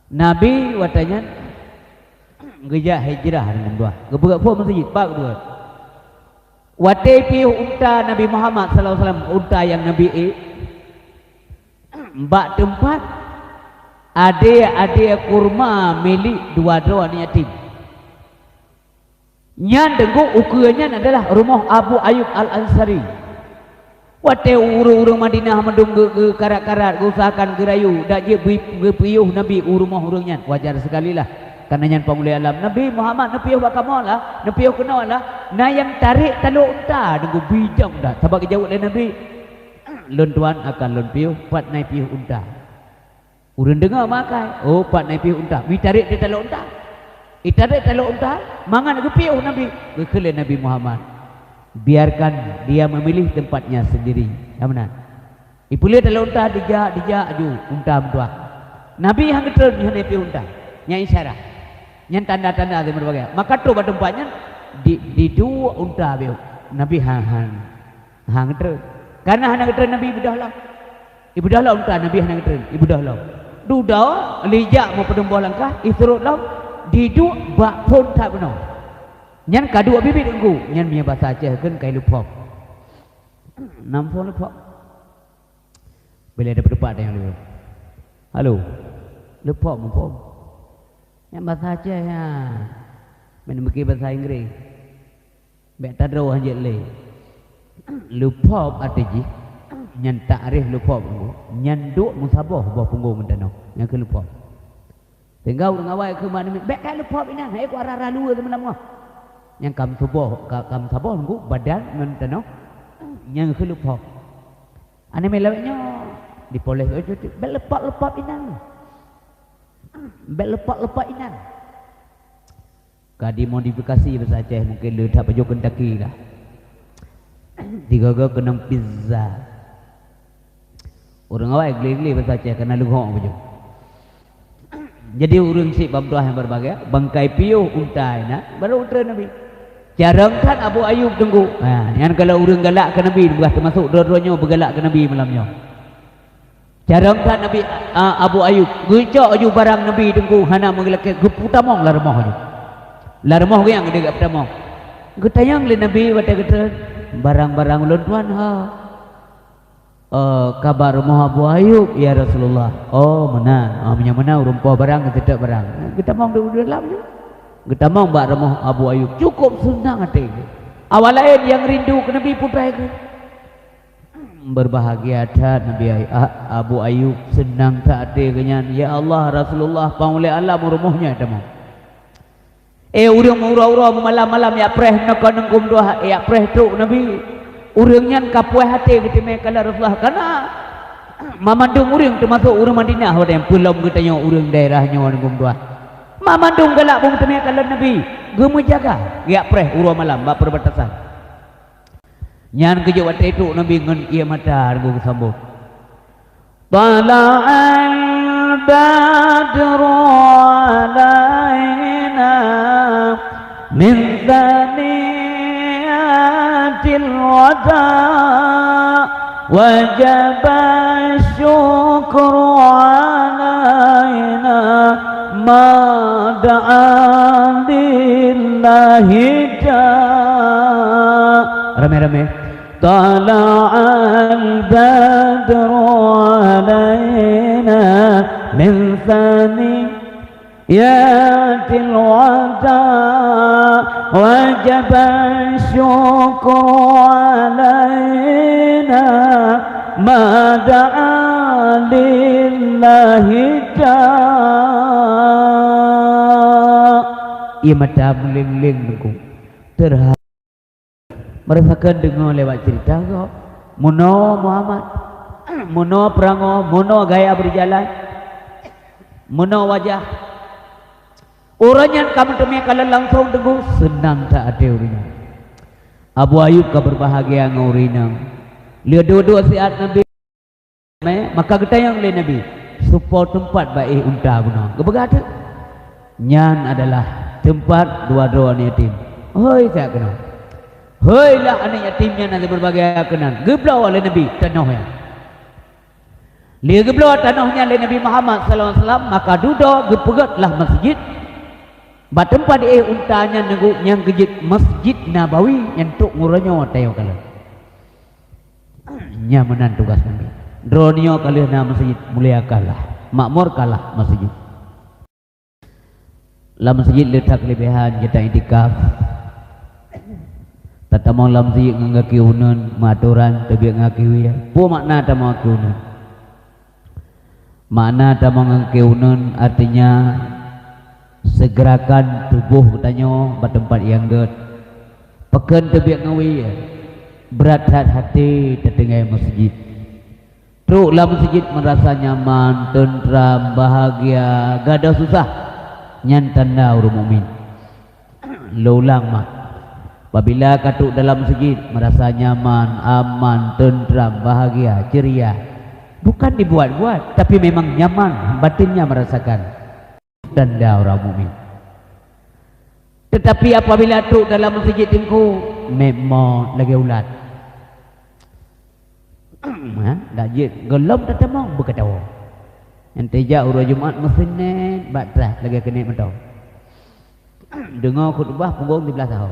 Nabi watée nyan geujak hijrah deungon dua. Geupeugét phon meuseujid, bak geupeugét. Watée piôh unta Nabi Muhammad sallallahu alaihi wasallam, unta nyang Nabi ék, bak teumpat adé-adé kurma milék dua droe aneuk yatim. Nyan deungon ukeue nyan adalah rumoh Abu Ayyub Al-Ansari. Watée ureuëng-ureuëng Madinah mandum geu-, geukarat-karat, geuusahakan, geurayu, dak jeuet beu-, geupiôh Nabi u rumoh ureuëng nyan. Wajar sekali lah. Karena nyan panghulée alam. "Nabi Muhammad neupiôh bak kamoe lah, neupiôh keunoe lah." Na nyang tarek talok unta, deungon bijang that. Sabab geujaweueb lé Nabi, "Lôn tuan akan lôn piôh, pat na ipiôh unta." Ureuëng deungoe meuakai, "Oh, pat na ipiôh unta." Itarek teuh talok unta. Itarek talok unta, mangat geupiôh Nabi. Geukheun lé Nabi Muhammad, Biarkan dia memilih tempatnya sendiri. Nyang meunan. Ipuléh dalam unta, dijak, dijak aju unta meutuah. Nabi han geutreun, hana ipiôh unta. Nyan isyarah. Nyan tanda-tanda di berbagai. Maka trok bak teumpat nyan, di, diduek unta biôh. Nabi han, han, han geutreun. Karena hana geutreun Nabi, ibeudôh lom. Ibeudôh lom unta, Nabi hana geutreun. Ibeudôh lom. Dudoe, lijak meupeudeueng boh langkah, isurot lom, diduek bak phon that bunoe. Nyan ka duek bibit teungku. Nyan meunyoe basa Aceh kheun kai leuphom. Nam phon leuphom. Bila ada peudeupat nyang leuphom. Halo. Leuphom muphom. Nyan basa Aceh nyan. Meunan meuki basa Inggris. Bèk tadroe hanjeuet lé. Leuphom até jih, nyan takrif leuphom teungku, nyan duek meusaboh boh punggong meuntanoh. Nyan keuh leuphom. Sehingga ureueng awai kheun bak aneuk miet, "Bèk kah leuphom inan, hai ku ara-ara luweue seumalam nyoe." Nyan ka meusaboh, ka, ka meusaboh teungku badan ngon tanoh, nyan keuh leuphom. Aneuk miet lawét nyoe dipoléh, "Bèk leuphom-leuphom inan. Bèk leuphom-leuphom inan." Ka dimodifikasi basa Aceh, mungken le that pajoh Kentucky kah. Digogo keunong pizza. Ureueng awai gle-gle basa Aceh kana leuhok pajoh. Jadi ureueng syiek bak meutuah nyang berbahagia, bangkai piôh unta inan, baru treun Nabi. Carông that Abu Ayub teungku. Ha, nyan kalau ureueng galak keu Nabi, peugah teumasok droe-droe nyoe beugalak keu Nabi malam nyoe. Carông that Nabi, a, Abu Ayub, geucok aju barang Nabi teungku hana meugeulakée, geupeutamong lam rumoh aju. Lam rumoh geuh nyang geude geupeutamong. Geutanyong lé Nabi watée geutreun, "Barang-barang ulôn tuan ho?" "Eh, ka bak rumoh Abu Ayub, ya Rasulullah." "Oh, meunan. Ah, meunyoe meunan ureueng po barang, geuteuteuek barang." Geutamong di dalam aju. Geutamong bak rumoh Abu Ayub. Cukup seunang até geuh. Awak laén nyang rindu keu Nabi putra geuh. Berbahagia that Nabi Ay-, A-, Abu Ayub, seunang that até geuh nyan. Ya Allah, Rasulullah, pang ulée alam u rumoh nyan tamong. Eh, ureueng meuuroe-uroe meumalam-malam jak preh nanggroe Teungku Meutuah, jak preh trok Nabi. Ureueng nyan ka puih até geuteumé kalon Rasulullah. Kana mamandum ureueng teumasok ureueng Madinah watée nyan peulom geutanyoe ureueng daerah nyoe Teungku Meutuah. Mamandum galak beuteumé kalon Nabi. Geumeujaga, jak preh uroe malam bak peubatasan. Nyan geujok watée trok Nabi ngon ié mata geuh geusambot. Tala'al badru 'alaina min thaniyatil wada', wajaba syukru 'alaina ma da'a lillahi da-, ramé-ramé. Tala'al badru 'alaina min thaniyatil wada', wajaba syukru 'alaina ma da'a lillahi da-. Ié mata meuléng-léng Teungku. Terha-, meurasakan deungoe lewat cerita gob. Meunoe Muhammad, meunoe peurangoe, meunoe gaya berjalan, meunoe wajah. Ureueng nyan ka meuteumé kalon langsong Teungku, seunang that até ureueng nyan. Abu Ayub ka berbahagia ngon ureueng inong. Lheueh duek-duek siat Nabi. Maka geutanyong lé Nabi, "Soe po teumpat bak éh unta bunoe?" Geupeugah teuk, "Nyan adalah teumpat dua droe aneuk yatim." "Hôi, siat keunoe! Hôi lah aneuk yatim nyan na berbahagia keunan!" Geubloe lé Nabi tanoh nyan. Lheueh geubloe tanoh nyan lé Nabi Muhammad sallallahu alaihi wasallam, maka dudoe geupeugét lah masjid. Bak teumpat éh unta nyan Teungku, nyang keu jeuet Masjid Nabawi nyang trok ngon uroe nyoe tayue kalon. Nyan meunan tugaih Nabi. Droeneuh ka lheueh na masjid, muliakanlah, makmurkanlah masjid. Lam masjid le that keuleubehan geutanyoe iktikaf. Tatamong lam masjid ngon gaki uneuen, meuatoran teubiet ngon gaki wie. Peue makna tamong gaki uneuen? Makna tamong ngon gaki uneuen, artinya segerakan tuboh geutanyoe bak teumpat nyang gét. Pakon teubiet ngon wie, brat that até tatinggai masjid. Trok lam masjid meurasa nyaman, teuntram, bahagia, gadôh susah. Nyan tanda ureuëng mukmin. Lôn ulang mak. Apabila ka trok dalam masjid, merasa nyaman, aman, tentram, bahagia, ceria. Bukan dibuat-buat, tapi memang nyaman, batinnya merasakan. Tanda orang mukmin. Tetapi apabila trok dalam masjid teungku, memang lagèe ulat. Ha, dak jeuet gohlom teutamong beukatawa. Nyang teujak uroe Jumat meusinet bak trah lagèe keuneuk meuto. Deungoe khutbah punggong siblah saho.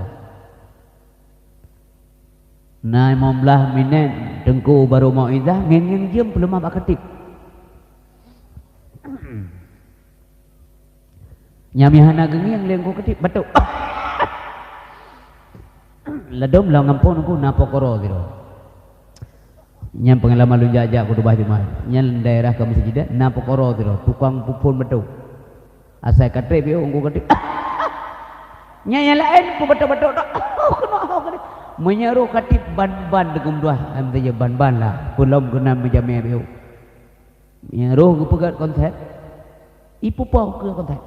Na limong blah minèt teungku barô mauizah, ngieng-ngieng jeuem peuleumah bak khatib. Nyang meuhana geungieng lé teungku khatib batuk. Ladôm lam gampông teungku na pokoro sidroe. Nyan peungalaman lôn jak-jak khutbah Jumat. Nyan daerah ka meusijidah na pokoro sidroe, tukang puphon batuk. Asai ka trép yôh teungku khatib. Nyan nyang laén peubatuk-batuk tok. Keunoe ho khatib. Meunyoe roh khatib ban-ban deungon meutuah, ban-ban lah. Peulom keunan meujamé yôh. Nyang roh geupeugöt konsep, ipupo keu konsep.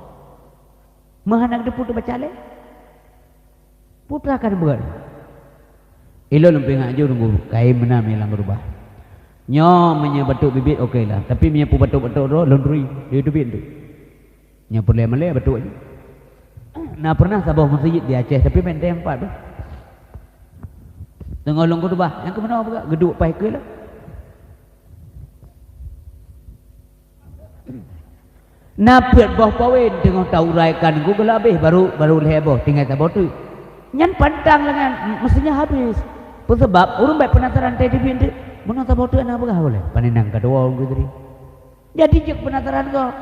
Meuhana geuteupeue teubaca lé. Putra ka neubeugöt. Ilôn lôn peuingat ju nunggu kai meunan meulang rubah. Nyoe meunyoe batuk bibit oke lah, tapi meunyoe peubatuk-batuk droe lôn turi, di teubiet tu. Nyoe peureulèe malèe batuk. Na pernah saboh meuseujid di Aceh, tapi benteng empat tu. Teungoh lôn khutbah, nyang keumeunyoe peugah geuduek pai keue lah. Na peuet boh pawen teungoh taurai kan geuh geulabeh baru, baru lhèe boh tinggai saboh teuk. Nyan pantang lagèe nyan, meustinya habéh. Peue sabab ureueng bèk penasaran teubiet teuk, meunan saboh teuk na peugah ulèe, panen nyang keudua ureueng geutri. Jadi jeuet penasaran gob.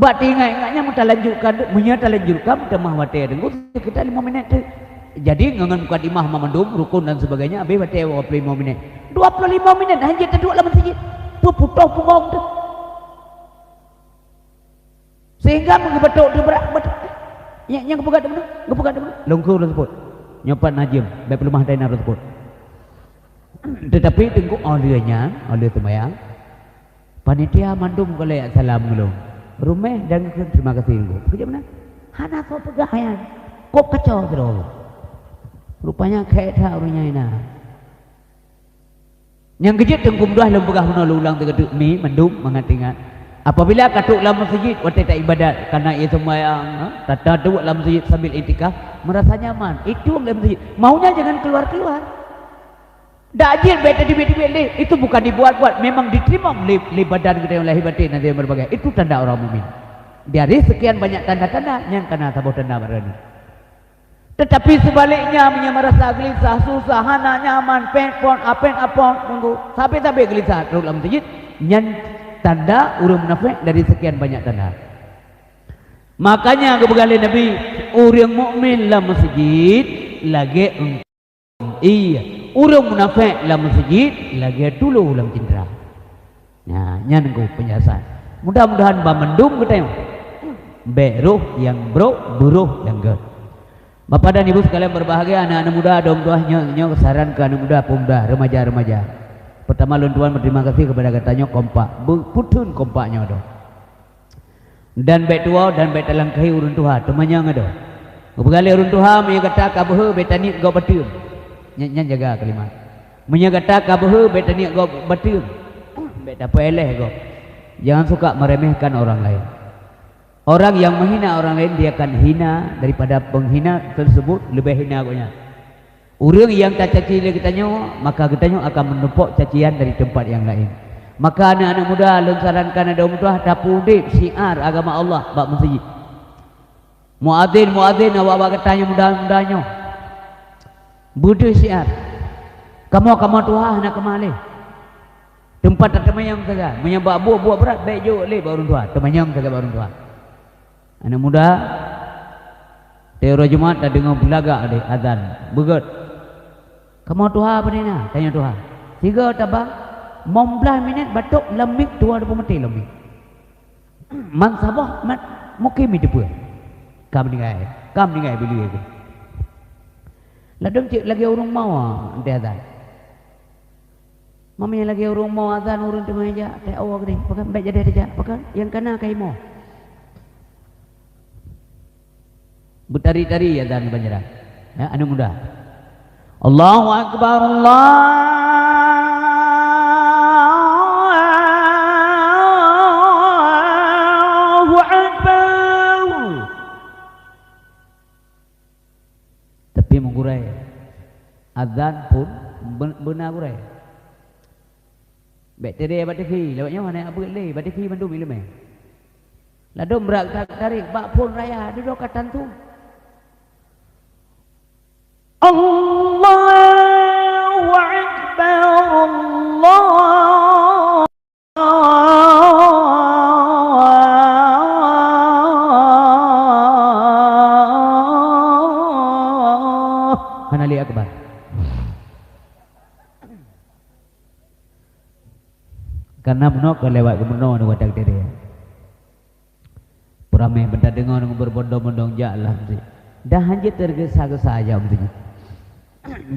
Bak teuingat-ingat nyan meutalanjutkan teuk, meunyoe talanjutkan meutamah watèe teungku sekitar lima minit teuk. Jadi ngon mukadimah mandum, rukun dan sebagainya habéh watèe dua puluh lima minit. Dua puluh lima minit hana jeuet taduek lam meuseujid. Peue putôh punggong teuk. Sehingga meugeubatok teubrak batok. Nyang, nyang geupeugah teumeunoe, geupeugah teumeunoe. Lungkhu lôn seupôt. Nyoe pat na jeuem, bèk peuleumah dai na lôn seupôt. Tetapi teungku óh lheueh nyan, óh lheueh seumayang, panitia mandum geulèe salam ngon lôn. Ruméh dan geukheun terima kasih teungku. Peue meunan? Hana soe peugah nyan. Kok kacau sidroe. Rupanya khék that ureueng nyan inan. Nyang keujeuet teungku meutuah lôn peugah bunoe lôn ulang sigoe teuk mi mandum mangat ingat. Apabila ka trok lam meuseujid watèe taibadat, kana ié seumayang, ha, tata duek lam meuseujid sambil iktikaf, meurasa nyaman, itueng lam meuseujid. Maunya jangan keluar-keluar. Dak jeuet bèk teubiet-biet lé, itu bukan dibuat-buat, memang diteurimong lé, lé badan geutanyoe lahé batén dan berbagai. Itu tanda orang mukmin. Dari sekian banyak tanda-tanda, nyan kana saboh tanda barani. Tetapi sebaliknya, meunyoe meurasa geulisah, susah, hana nyaman, pèt phon, apèt aphon, teungku, sabé-sabé geulisah trok lam meuseujid, nyan tanda ureueng munafék dari sekian banyak tanda. Makanya geupeugah lé Nabi, ureueng mukmin lam meuseujid lagèe eungkôt. Iya, ureueng munafék lam meuseujid lagèe tulo lam cintra. Nah, nyan teungku peunjelasan. Mudah-mudahan ban mandum geutanyoe bèk roh nyang brok, beuroh nyang gèt. Bapak dan Ibu sekalian berbahagia, aneuk-aneuk muda, dong tuah nyoe, nyoe saran keu aneuk muda, pemuda, remaja-remaja. Pertama lôn tuan berterima kasih kepada geutanyoe kompak. Beu-, peuteun kompak nyoe dong. Dan bèk tuwoe dan bèk talangkahi ureueng tuha, teumanyong adoe. Geupeugah lé ureueng tuha, meunyoe gata ka beuhe bèk taniet gob bateueng. Nyan, nyan jaga kalimat. Meunyoe gata ka beuhe bèk taniet gob bateueng. Bèk tapeuéléh gob. Jangan suka meremehkan orang lain. Orang yang menghina orang lain, dia akan hina daripada penghina tersebut lebih hina gobnyan. Ureueng nyang tacaci lé geutanyoe, maka geutanyoe akan menumpok cacian dari tempat yang lain. Maka aneuk-aneuk muda, lôn sarankan adoe meutuah tapeuudép syiar agama Allah bak meuseujid. Muadzin-muadzin awak-awak gata nyang muda-muda nyoe, beudeuh syiar. Kamoe-kamoe tuha hana keumah lé. Teumpat tateumanyong sagai. Meunyoe bak buet-buet brat, bèk jok lé bak ureueng tuha. Teumanyong sagai bak ureueng tuha. Aneuk muda, tiep uroe Jumat tadeungoe beulagak lé azan, beugèt. Kamoe tuha pane na? Tanyoe tuha. Sigoe taba, limong blah minèt batok lam mic tuha teupeumaté lam mic. Man saboh mat mungkin mi teupeu. Ka meuninggai, ka meuninggai bileue keuh. Ladôm cit lagèe ureueng mawa di azan. Meunyoe lagèe ureueng mo azan ureueng teuma jak, teuh awak deh, pakon bèk jadi tajak, pakon nyang kana ka imo. Beutari-tari azan banjaran. Ya, aneuk muda. Allahu Akbar, Allahu Akbar. Tapi meugurée, azan pun be-, beuna gurée. Bék teude bak TV, lawét nyoe hana abeuet lé, bak TV mandum ileumé. Ladôm brat that tarek bak phon raya, dudoe ka tantu. Allahu Akbar, Allah. Hana lé akbar. Karena meunoe ka lewat gubernur ni watée teude. Peuramé benda deungoe ngon berbondong-bondong jak lah meuseujid. Dah hanjeuet tergesa-gesa jak meuseujid.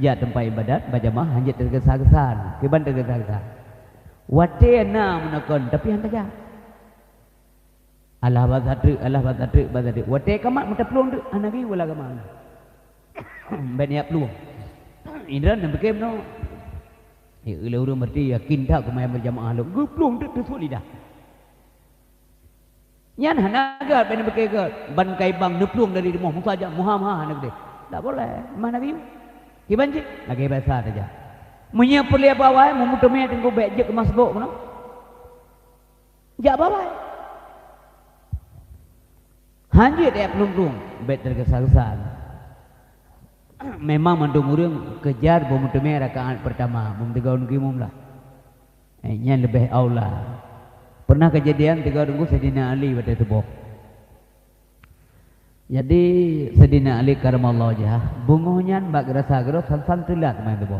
Jak teumpat ibadat, bajamaah hanjeuet tergesa-gesa. Kiban tergesa-gesa. Watée na meunakon, tapi hana jak. Alah basa treuk, alah basa treuk, basa treuk. Watée kamat meutaplueng treuk, hana geuyue wala kamat. Ban jak plueng. Indra na pikée meunoe. Ya, lé ureuëng berarti yakin that keumayan berjamaah lom. Geuplueng treuk teusut lidah. Nyan hana gét, ban beuke gét, ban kai bang neuplueng dari rumoh Musa jak muha-muha hana geude. Tak boleh, mah Nabi. Kiban cit, lagée biasa saja. Meunyoe peureulée bawai, meumeuteumé teungku bék jeuet keu masbok keunoe. Jak bawai. Hanjeuet jak plueng-plueng, bék tergesa-gesa. Memang mandum ureuëng kejar beumeuteumé rakaat pertama, beumeuteugau ngon imum lah. Eh, nyan leubeh aula. Pernah kejadian tiga teungku Saidina Ali watée tuboh. Jadi, Saidina Ali karamallahu wajhah, beungoh nyan bak geurasa keudroe san-san teulat main tuboh.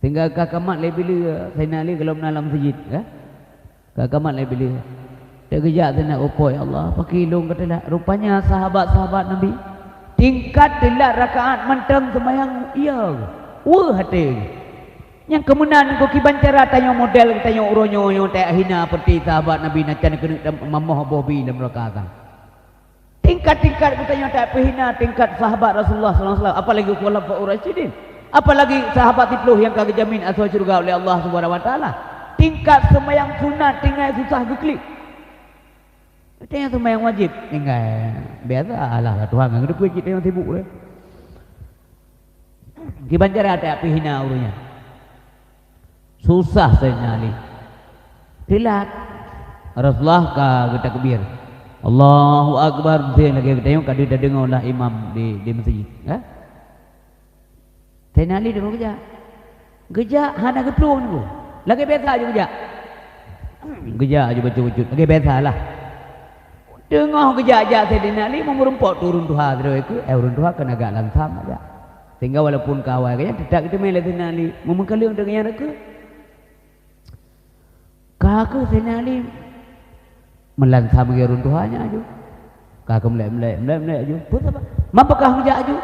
Sehingga ka kamat lé bileue, Saidina Ali gohlom na lam meuseujid, ka? Ka kamat lé bileue. Teugeujak Saidina, "Oh Po, ya Allah, pakri lôn ka teulat." Rupanya sahabat-sahabat Nabi, tingkat teulat rakaat mantong seumayang, iya, weueh até. Nyang keumeunan keu kiban cara tanyoe model tanyoe uroe nyoe nyang tajak hina seperti sahabat Nabi na can keuneuk mamoh boh bi lam neuraka. Tingkat-tingkat geutanyoe tajak peuhina tingkat sahabat Rasulullah sallallahu alaihi wasallam, apalagi khulafaur rasyidin, apalagi sahabat siplôh nyang ka geujamin asoe syeuruga oleh Allah Subhanahu wa Taala. Tingkat seumayang sunat tinggai susah geuklik. Geutanyoe seumayang wajéb tinggai biasa, alah Tuhan ngon geuteupeu cit tanyoe sibuk lé. Kiban cara tajak peuhina ureuëng nyan. Susah Saidina Ali. Teulat. Rasulullah ka geutakbir. Allahu Akbar, meuseujid lagée geutanyoe ka deuh tadeungoe lah imam di, di meuseujid, ha? Saidina Ali deungoe geujak. Geujak hana geuplueng teungku. Lagée biasa aju geujak. Geujak aju bacut-bacut. Lagée biasa lah. Teungoh geujak-jak Saidina Ali meumeurumpok tu ureuëng tuha sidroe keu, eh, ureuëng tuha keuneuk agak lansam ajak. Sehingga walaupun ka awai geuh nyan, teutap geuteumé lé Saidina Ali meumeukaleueng deungon nyang rakeuh. Ka keuh Saidina Ali meulansam lagée ureuëng tuha nyan aju. Ka keuh meulek-meulek, meulek-meulek aju. Peue sabab? Meupeugah geujak aju.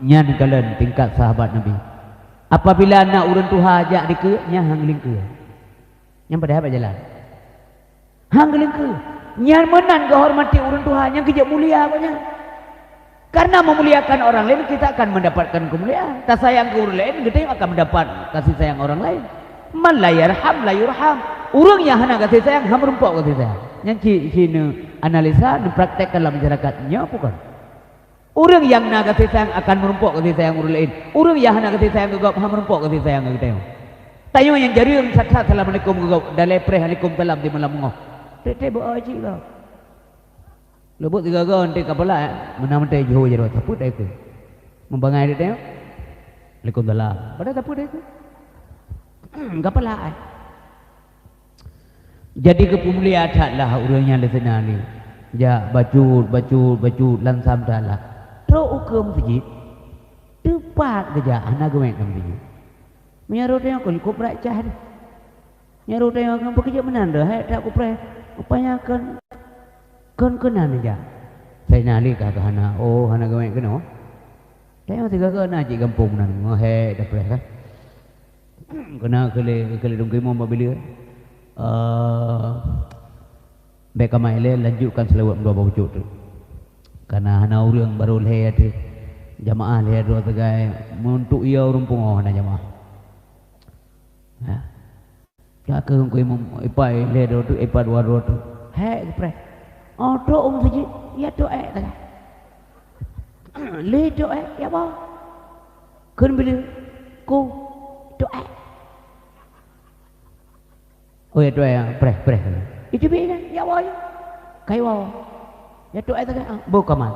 Nyan kalon tingkat sahabat Nabi. Apabila na ureuëng tuha jak dikeue, nyan han geulingkeue. Nyan padahai bak jalan. Han geulingkeue. Nyan meunan geuhormati ureuëng tuha, nyan keujeuet mulia gobnyan. Karena memuliakan orang lain, kita akan mendapatkan kemuliaan. Tasayang keu ureuëng lain, geutanyoe akan mendapat kasih sayang orang lain. Man la yarham, la yurham. Ureuëng nyang hana kasih sayang, han meurumpok kasih sayang. Nyan cit, cit neuanalisa, neupraktek dalam masyarakat. Nyoe bukan. Ureuëng nyang na kasih sayang akan meurumpok kasih sayang ureuëng laén. Ureuëng nyang hana kasih sayang keu gob, han meurumpok kasih sayang keu geutanyoe. Tanyoe nyang jareueng that-that assalamualaikum keu gob, dalé preh alaikum salam di malam beungoh. Teuntée beu-o cit gob. Leubeh tiga go, eunteuk ka peulak, eh. Meunan meuntée jihôi jaroe, sapeue dai keu. Meubangai dek tanyoe. Alaikum salam. Padahai sapeue dai keu. Ka peulak, eh. Jadi geupeumulia that lah ureuëng nyan lé Saidina Ali. Jak bacut, bacut, bacut, lansam that lah. Trok u keue meuseujid, teupat geujak hana geuwét lam meuseujid. Meunyoe rot nyoe kon kupreh cah deh. Nyoe rot nyoe kon peukeujeuet meunan deh, hai that kupreh. Rupanya kon, kon keunan jak. Saidina Ali ka, ka hana, oh, hana geuwét keunoe. Tanyoe sigoe-goe na cit gampông meunan, ngoh hék tapreh kan. Keunan keu lé, keu lé dum keumong bak bileue. Eh, bék kamai lé, lanjutkan seulaweuet meudua bak bacut tu. Karena hana ureuëng barô lhée até. Jamaah lhèe droe teugai, meuntuk ie ureueng pungoh hana jamaah. Ya. Jak keu Teungku Imum, ipa lhèe droe teuk, ipa dua droe teuk. Hék geupreh. Oh, trok u meuseujid, ya trok ék teuga. Lé trok ék, ya boh. Kheun bileu, ku, trok ék. Oh, ya trok ék, preh, preh. Itu bi kan, ya boh, ya. Kai woe. Ya trok ék teuga, ah, boh kaman.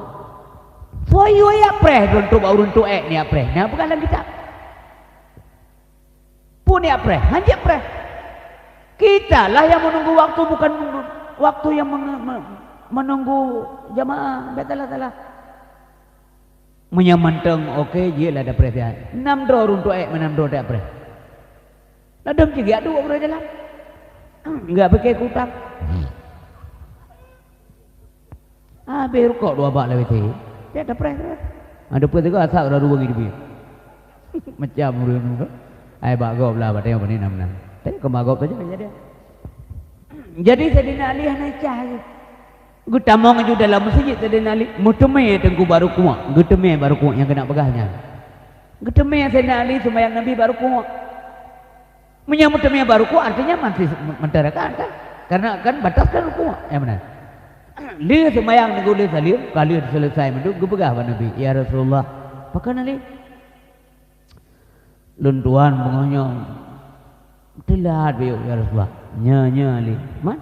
Soe yue ya preh, droe trok bak ureueng trok ék ni ya preh. Nah, bukan dalam kitab. Pun ya preh, hanjeuet preh. Kita lah yang menunggu waktu, bukan waktu yang menge-, me-, menunggu jamaah. Bèk salah-salah. Meunyoe mantong oke, jeuet lah tapreh siat. Nam droe ureueng trok ék, meunan droe tapreh. Ladôm cit geujak duek uroe dalam. Enggak pike keu utang. Habéh rukok dua bak lawét thé. Dia tapreh, tapreh. Ada pun tiga asak dah dua gitu. Macam ureueng tu. Ai bak gob lah, bak tengok ni nam-nam. Tapi keu bak gob saja jadi. Jadi Saidina Ali hana cah lagi. Geutamong aju dalam meuseujid Saidina Ali, meuteumé teungku bak rukuk, geuteumé bak rukuk nyang keuneuk peugah nyan. Geuteumé Saidina Ali seumayang Nabi bak rukuk. Meunyoe meuteumé bak rukuk, artinya masih mantong rakaat kan? Karena kan batas kan rukuk, ya beuna. Lheueh seumayang teungku lheueh saleuem, ka lheueh seuleusai mandum, geupeugah bak Nabi, "Ya Rasulullah, pakon Ali?" Lôn tuan beungoh nyoe teulat bacut, ya Rasulullah. Nya, nya, Ali. Man?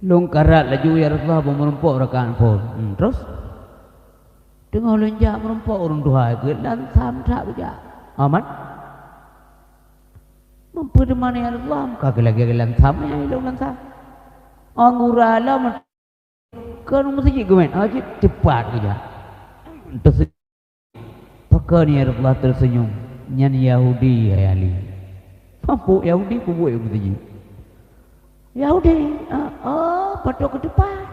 Lôn karat laju, ya Rasulullah, beumeurumpok rakaat phôn. Hmm, terus? Teungoh lôn jak meurumpok ureueng tuha geuh lansam that beujak. Aman? Meupeuteumani, ya Rasulullah, ka lagèe lansam, ya, ilôn lansam. Anggura lom Keu meuseujid geumet, ah, cit teupat geujak. Teuseujid. Pakon ya Rasulullah teuseunyum? Nyan Yahudi, hai Ali. Mampôk Yahudi peubuet meuseujid. Yahudi, ah, oh, patôt keu teupat.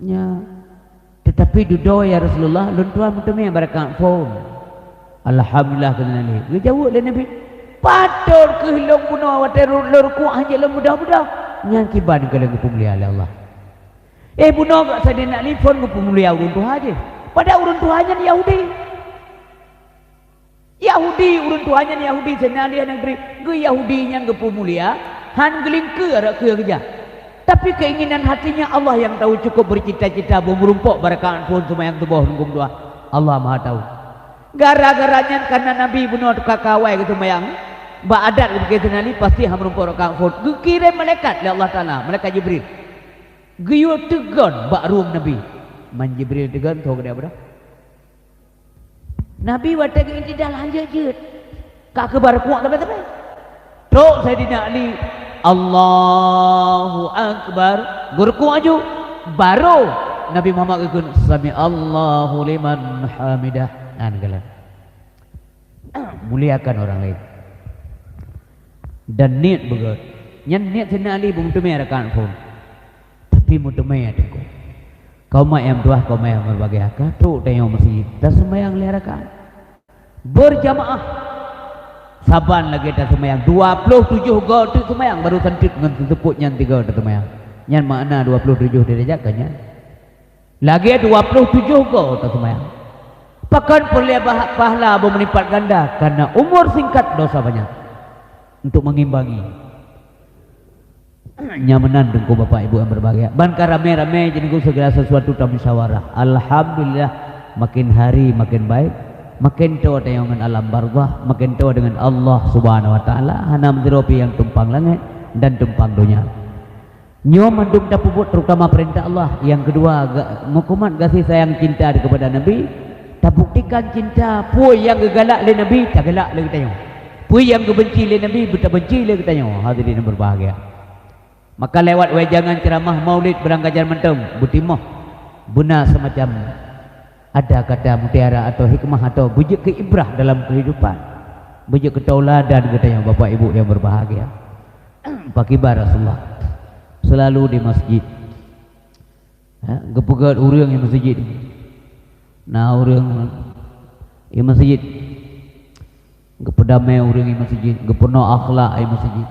Nya. Teutapi dudoe ya Rasulullah, lôn tuan meuteumé bak rakaat phôn. Alhamdulillah, kheun lé. Geujaweueb lé Nabi, "Patôt kheueh lôn bunoe watèe ru-, lôn rukuk hana lôn beudôh-beudôh." Nyan kiban keu lôn geupeumulia lé Allah. Eh, bunoe gak Saidina Ali phôn geupeumulia ureueng tuha jih. Padahai ureueng tuha nyan Yahudi. Yahudi, ureueng tuha nyan Yahudi, Saidina Ali hana geutri. Geu Yahudi nyan geupeumulia, han geulingkeue rot keu keujah. Tapi keinginan hatinya Allah yang tahu, cukup bercita-cita beumeurumpok bak rakaat phôn seumayang suboh ngon dua. Allah Maha tahu. Gara-gara nyan kana Nabi bunoe teuka kawai geuseumayang, bak adat geupiké Saidina Ali pasti han meurumpok rakaat phôn. Geukirém malaikat lé Allah Taala, malaikat Jibril. Geuyue teugon bak rueng Nabi. Man Jibril teugon, soe keudéh beudôh? Nabi watèe geuiktidal han jeuet-jeuet. Ka keubar kuak leubeh-leubeh. Trok Saidina Ali, "Allahu Akbar." Geurukuk aju. Barô Nabi Muhammad geukheun, "Sami'allahu liman hamidah." Nyan galak. Muliakan orang lain. Dan niet beugèt. Nyan niet Saidina Ali beumeuteumé rakaat phôn. Tapi meuteumé teungku. Kaum mak nyang tuah, kaum mak nyang berbahagia, ka trok tanyoe meuseujid, taseumayang lhèe rakaat. Berjamaah. Saban lagèe taseumayang, dua ploh tujoh goe teuk seumayang, baru santeut ngon seuseupôt nyan tiga taseumayang. Nyan makna dua ploh tujoh deurajat ka nyan. Lagèe dua ploh tujoh goe taseumayang. Pakon peureulèe bah-, pahala beumeulipat ganda, karena umur singkat, dosa banyak. Untuk mengimbangi. Nyan meunan teungku bapak ibu yang berbahagia. Ban ka ramé-ramé jih teungku segala sesuatu tamusyawarah. Alhamdulillah, makin hari makin baik. Makin toe tanyoe ngon alam barzakh, makin toe dengan Allah Subhanahu wa Taala, hana meusidroe pih nyang tumpang langèt dan tumpang donya. Nyoe mandum tapeubuet terutama peurintah Allah. Nyang keudua, ga-, meukumat gaséh sayang cinta kepada Nabi, tabuktikan cinta peue nyang geugalak lé Nabi, tagalak lé geutanyoe. Peue nyang geubenci lé Nabi, beutabenci lé geutanyoe. Hadirin yang berbahagia. Maka lewat wejangan ceramah Maulid Beurangkajan mantong, beutimoh beuna semacam ada kata mutiara atau hikmah atau beujeuet keu ibrah dalam kehidupan. Beujeuet keu tauladan geutanyoe Bapak Ibu yang berbahagia. Pakiban Rasulullah selalu di masjid. Ha, geupeugèt ureueng di masjid. Na ureueng di masjid. Geupeudamé ureueng di masjid, geupeunoh akhlak di masjid.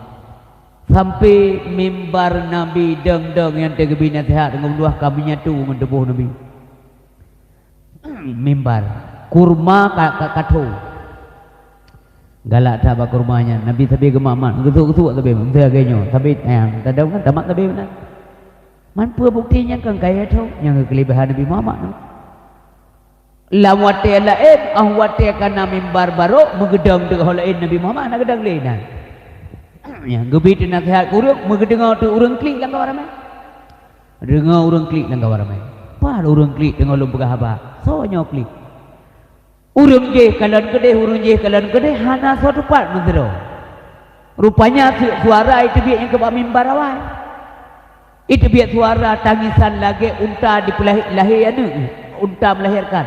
Sampai mimbar Nabi dong-dong nyang teugeubri naseuhat ngon luwah ka meunyatu ngon tuboh Nabi. mimbar. Kurma ka, ka, ka tho. Galak that bak kurma nyan. Nabi sabe geumat-mat, geusuk-geusuk sabe, meunteuh lagèe nyoe. Sabe, eh, tadong kan, tamat sabe meunan. Man peue bukeuti nyan kan kaya tho, nyang keuleubèhan Nabi Muhammad nyoe. Lam watèe laén, 'oh watèe ka na mimbar barô, meugeudong teuk ho laén Nabi Muhammad hana geudong lé na. Nyang geubi teunaseuhat keu ureueng, meugeudeungoe teuk ureueng klik lam kawan ramè. Deungoe ureueng klik lam kawan ramè. Pat ureueng klik deungoe lôn peugah haba. Soe nyoe klik? Ureueng jéh kalon keudeh, ureueng jéh kalon keudeh, hana soe teupat meusidroe. Rupanya su-, suara iteubiet nyang keu bak mimbar awai. Iteubiet suara tangisan lagèe unta dipeulahé-, lahé aneuk, unta melahirkan.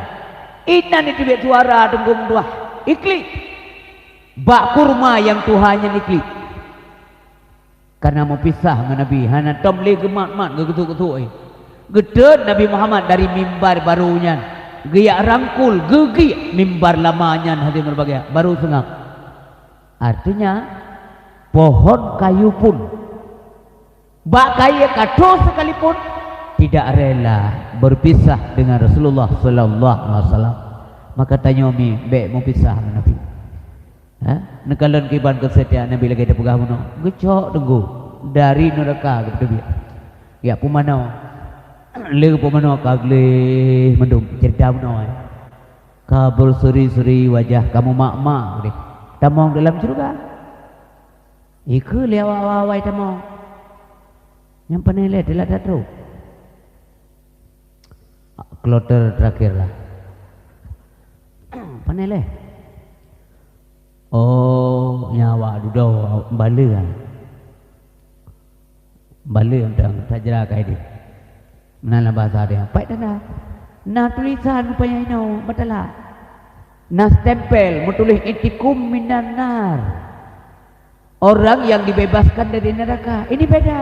Inan iteubiet suara teungku meutuah. Iklik. Bak kurma nyang tuha nyan iklik. Kareuna meupisah ngon Nabi, hana tom lé geumat-mat, geugeusuk-geusuk, eh. Geutreun Nabi Muhammad dari mimbar barô nyan, geujak rangkul, geugiek mimbar lama nyan hase meureubagian, barô seungab. Artinya, pohon kayu pun, bak kayèe ka tho sekalipun, tidak rela berpisah dengan Rasulullah sallallahu alaihi wasallam. Maka tanyoe mi bèk meupisah ngon Nabi. Ha? Neukalon kiban keusetiaan Nabi lagèe tapeugah bunoe. Geucok teungku dari neuraka geupeuteubiet. Jak pumanö. Lé pumanö ka gleh mandum cerita bunoe, eh. Ka berseri-seri wajah, ka meumak-mak deh. Tamong dalam syeuruga. Ikeu lé awai-awai tamong. Nyang pane lé teulat tatrok. Kloter terakhir lah. Pane lé? Oh, nyan awak dudoe baleue. Baleue tang tajra kai deh. Meunan lam bahasa deh. Pai tanda. Na tulisan rupanya inoe, batala. Na stempel meutuléh intikum minan nar. Orang yang dibebaskan dari neraka. Ini beda.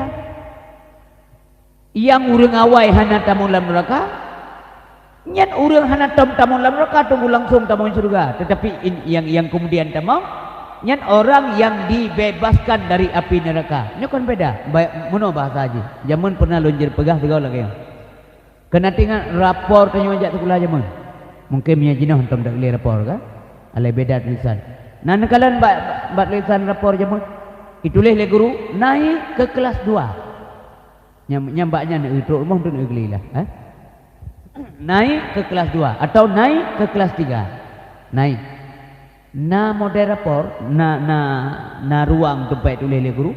Nyang ureueng awai hana tamong lam neuraka, nyan ureueng hana tom tamong lam neuraka, teungku langsong tamong syeuruga. Teutapi in-, nyang, nyang keumudian tamong, nyan orang yang dibebaskan dari api neraka. Nyoe kon beda. Ba-, meunoe bahasa jih. Jameun pernah lôn jeuet peugah sigoe lagèe nyoe. Keuneuk teuingat rapor tanyoe jak sikula jameun. Mungken meunyoe jinoe hantom tagleh rapor ka? Alah beda tulisan. Na neukalon bak, bak tulisan rapor jameun. Ituléh lé guru, naik ke kelas dua. Nyam, nyam bak nyan, eh, trok rumoh tu, eh, geli lah, eh. Naik ke kelas dua atau naik ke kelas tiga. Naik. Na model rapor, na, na, na ruang teumpat tuléh lé guru.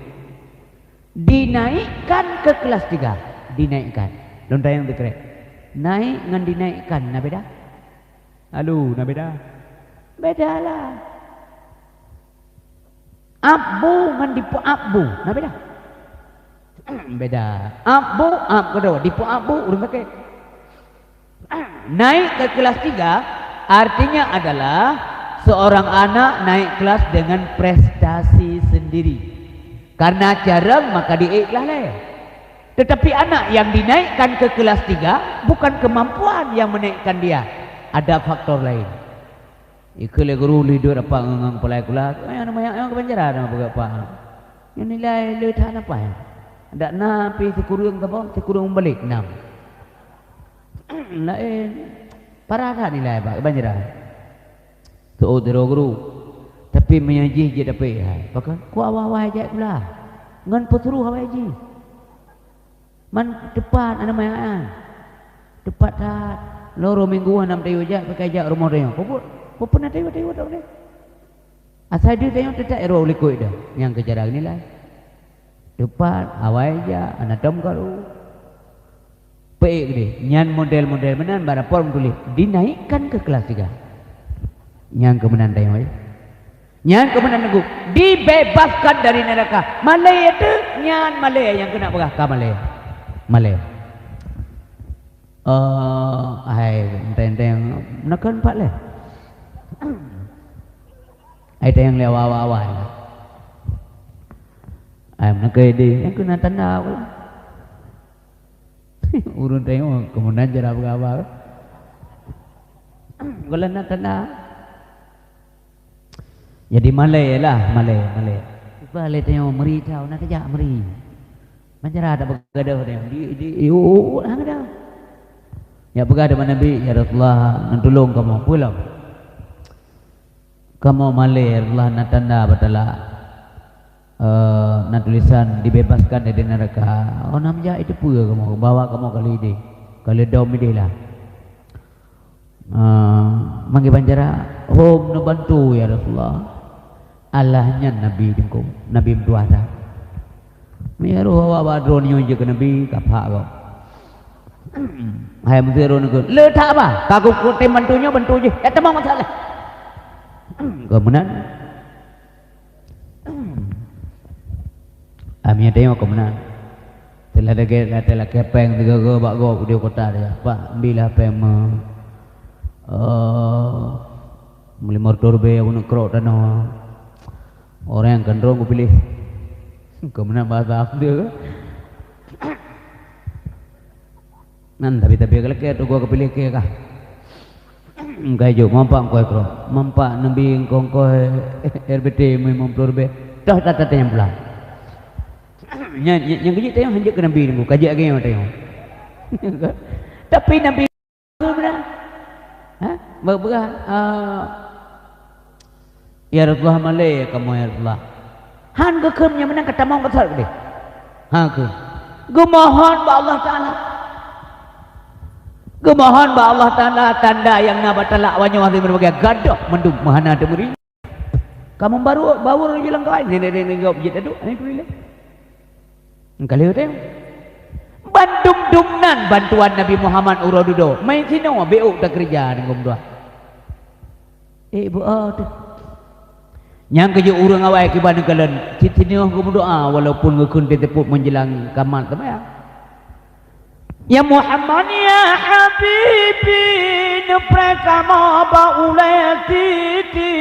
Dinaikkan ke kelas tiga. Dinaikkan. Lôn tanyong teukrek. Naik ngon dinaikkan na beda? Alu, na beda? Beda lah. Abbu ngon dipeuabbu, na beda? Beda. Abbu, ab keudroe, dipeuabbu, ureueng sakét. Naik ke kelas tiga artinya adalah seorang anak naik kelas dengan prestasi sendiri. Karena carông maka diék kelas lhèe. Tetapi anak yang dinaikkan ke kelas tiga bukan kemampuan yang menaikkan dia. Ada faktor lain. Ikeu lé guru lheuh duek rapat ngon, ngon kepala sikula, "Eh, aneuk manyak nyoe keubanjaran na peugah Pak. Nyoe nilai le that na paih. Dak na pih sikureueng saboh, sikureueng meubalek nam. Laén, parah that nilai bak keubanjaran." Seuôt sidroe guru. Tapi meunyoe jih jeuet dapet hai, pakon? Ku awai-awai jak sikula. Ngon peusuroh awai jih. Man teupat aneuk manyak nyan. Teupat that. Lôn uroe minggu hana meutayue jak, pih ka jak rumoh tanyoe. Peue buet? Peue peunan tayue, tayue tok deh. Asai deuh tanyoe teutak roh likot dah. Nyang keu cara nilai. Teupat, awai jak, hana tom karu. Peuék deh. Nyan model-model meunan bak rapor meutuléh dinaikkan ke kelas tiga. Nyang keu meunan tanyoe. Nyan keu meunan teungku, dibebaskan dari neraka. Malèe teuh, nyan malèe nyang keuneuk peugah ka malèe. Malèe. Oh, hai, enteng-enteng, neukheun pat lé. Hai, teuh nyang lé awai-awai. Hai, neukheun deh, nyang keuneuk tanda pula. Ureueng tanyoe keu meunan cara peugah haba. Gohlom na tanda. Jadi malèe lah, malèe, malèe. Bah lé tanyoe meuri tau, na teujak meuri. Mancara dak beugadôh tanyoe. Di, di, di, u, u, u, hana gadôh. Nyak peugah teuma Nabi, "Ya Rasulullah, neutulông kamoe." "Peue lom?" "Kamoe malée, ya Rasulullah, na tanda bak talak, eh, na tulisan dibebaskan dari neraka." "Oh, na meujak, iteupeue kamoe, bawa kamoe kali idéh, kali dom idéh lah." Ah, manggé bancara, "Hom neubantu, ya Rasulullah." Allah nyan Nabi teungku, Nabi meutuah that. Meunyo roh awak bak droeneuh nyoe jeuet keu Nabi, ka phak gob. Hai meuseuti droeneuh keu, "Le that bah, ka kutem bantu nyoe, bantu jih. Eh, tamong masalah." Keu meunan. Ami teurimong keu meunan. Telah dagée, telah lakée péng tiga go bak gob di kota dia. "Pak, ambillah péng me, eh, meuli motor be, aku nak krok tanoh. Orang yang kendrong kupiléh." Keu meunan bahasa dia. Nan tapi-tapi ka lakée tu gua keupiléh keu kah. Engkai jok, mampak engkoi keudroe. Mampak neubi engkoi-engkoi R B T limong ploh ribée. Toh that-that nyang pulang. Nyan, nyan, nyang keujeuet tanyoe hanjeuet keu Nabi nunggu, ka jeuet lagée nyoe tanyoe. Tapi Nabi beurah. Ha? Beurah, ah, "Ya Rasulullah, malée kamoe, ya Rasulullah." Han geukheun nyang meunan ka tamong keusat keudeh. Ha, kheun. Geumohon bak Allah Taala. Geumohon bak Allah Taala tanda nyang na bak talak awak nyoe hase meubagi gadôh mandum meuhana teumuri. Ka meubaru bawur jilang kawai, nenek-nenek gob jeuet aduk, alhamdulillah. Engkali teuh. Bandum-dum nan bantuan Nabi Muhammad uroe dudoe. Mai sinoe beuk takeureuja ngon dua. Eh, bu, oh, teuh. Nyang keujeuet ureuëng awai kiban neukalon, cit sinyoh geumeudoá walaupun geukheun teuteupot menjelang kamat teumayang. Ya Muhammad, ya Habibi, neupreh kamoe bak ulée titi.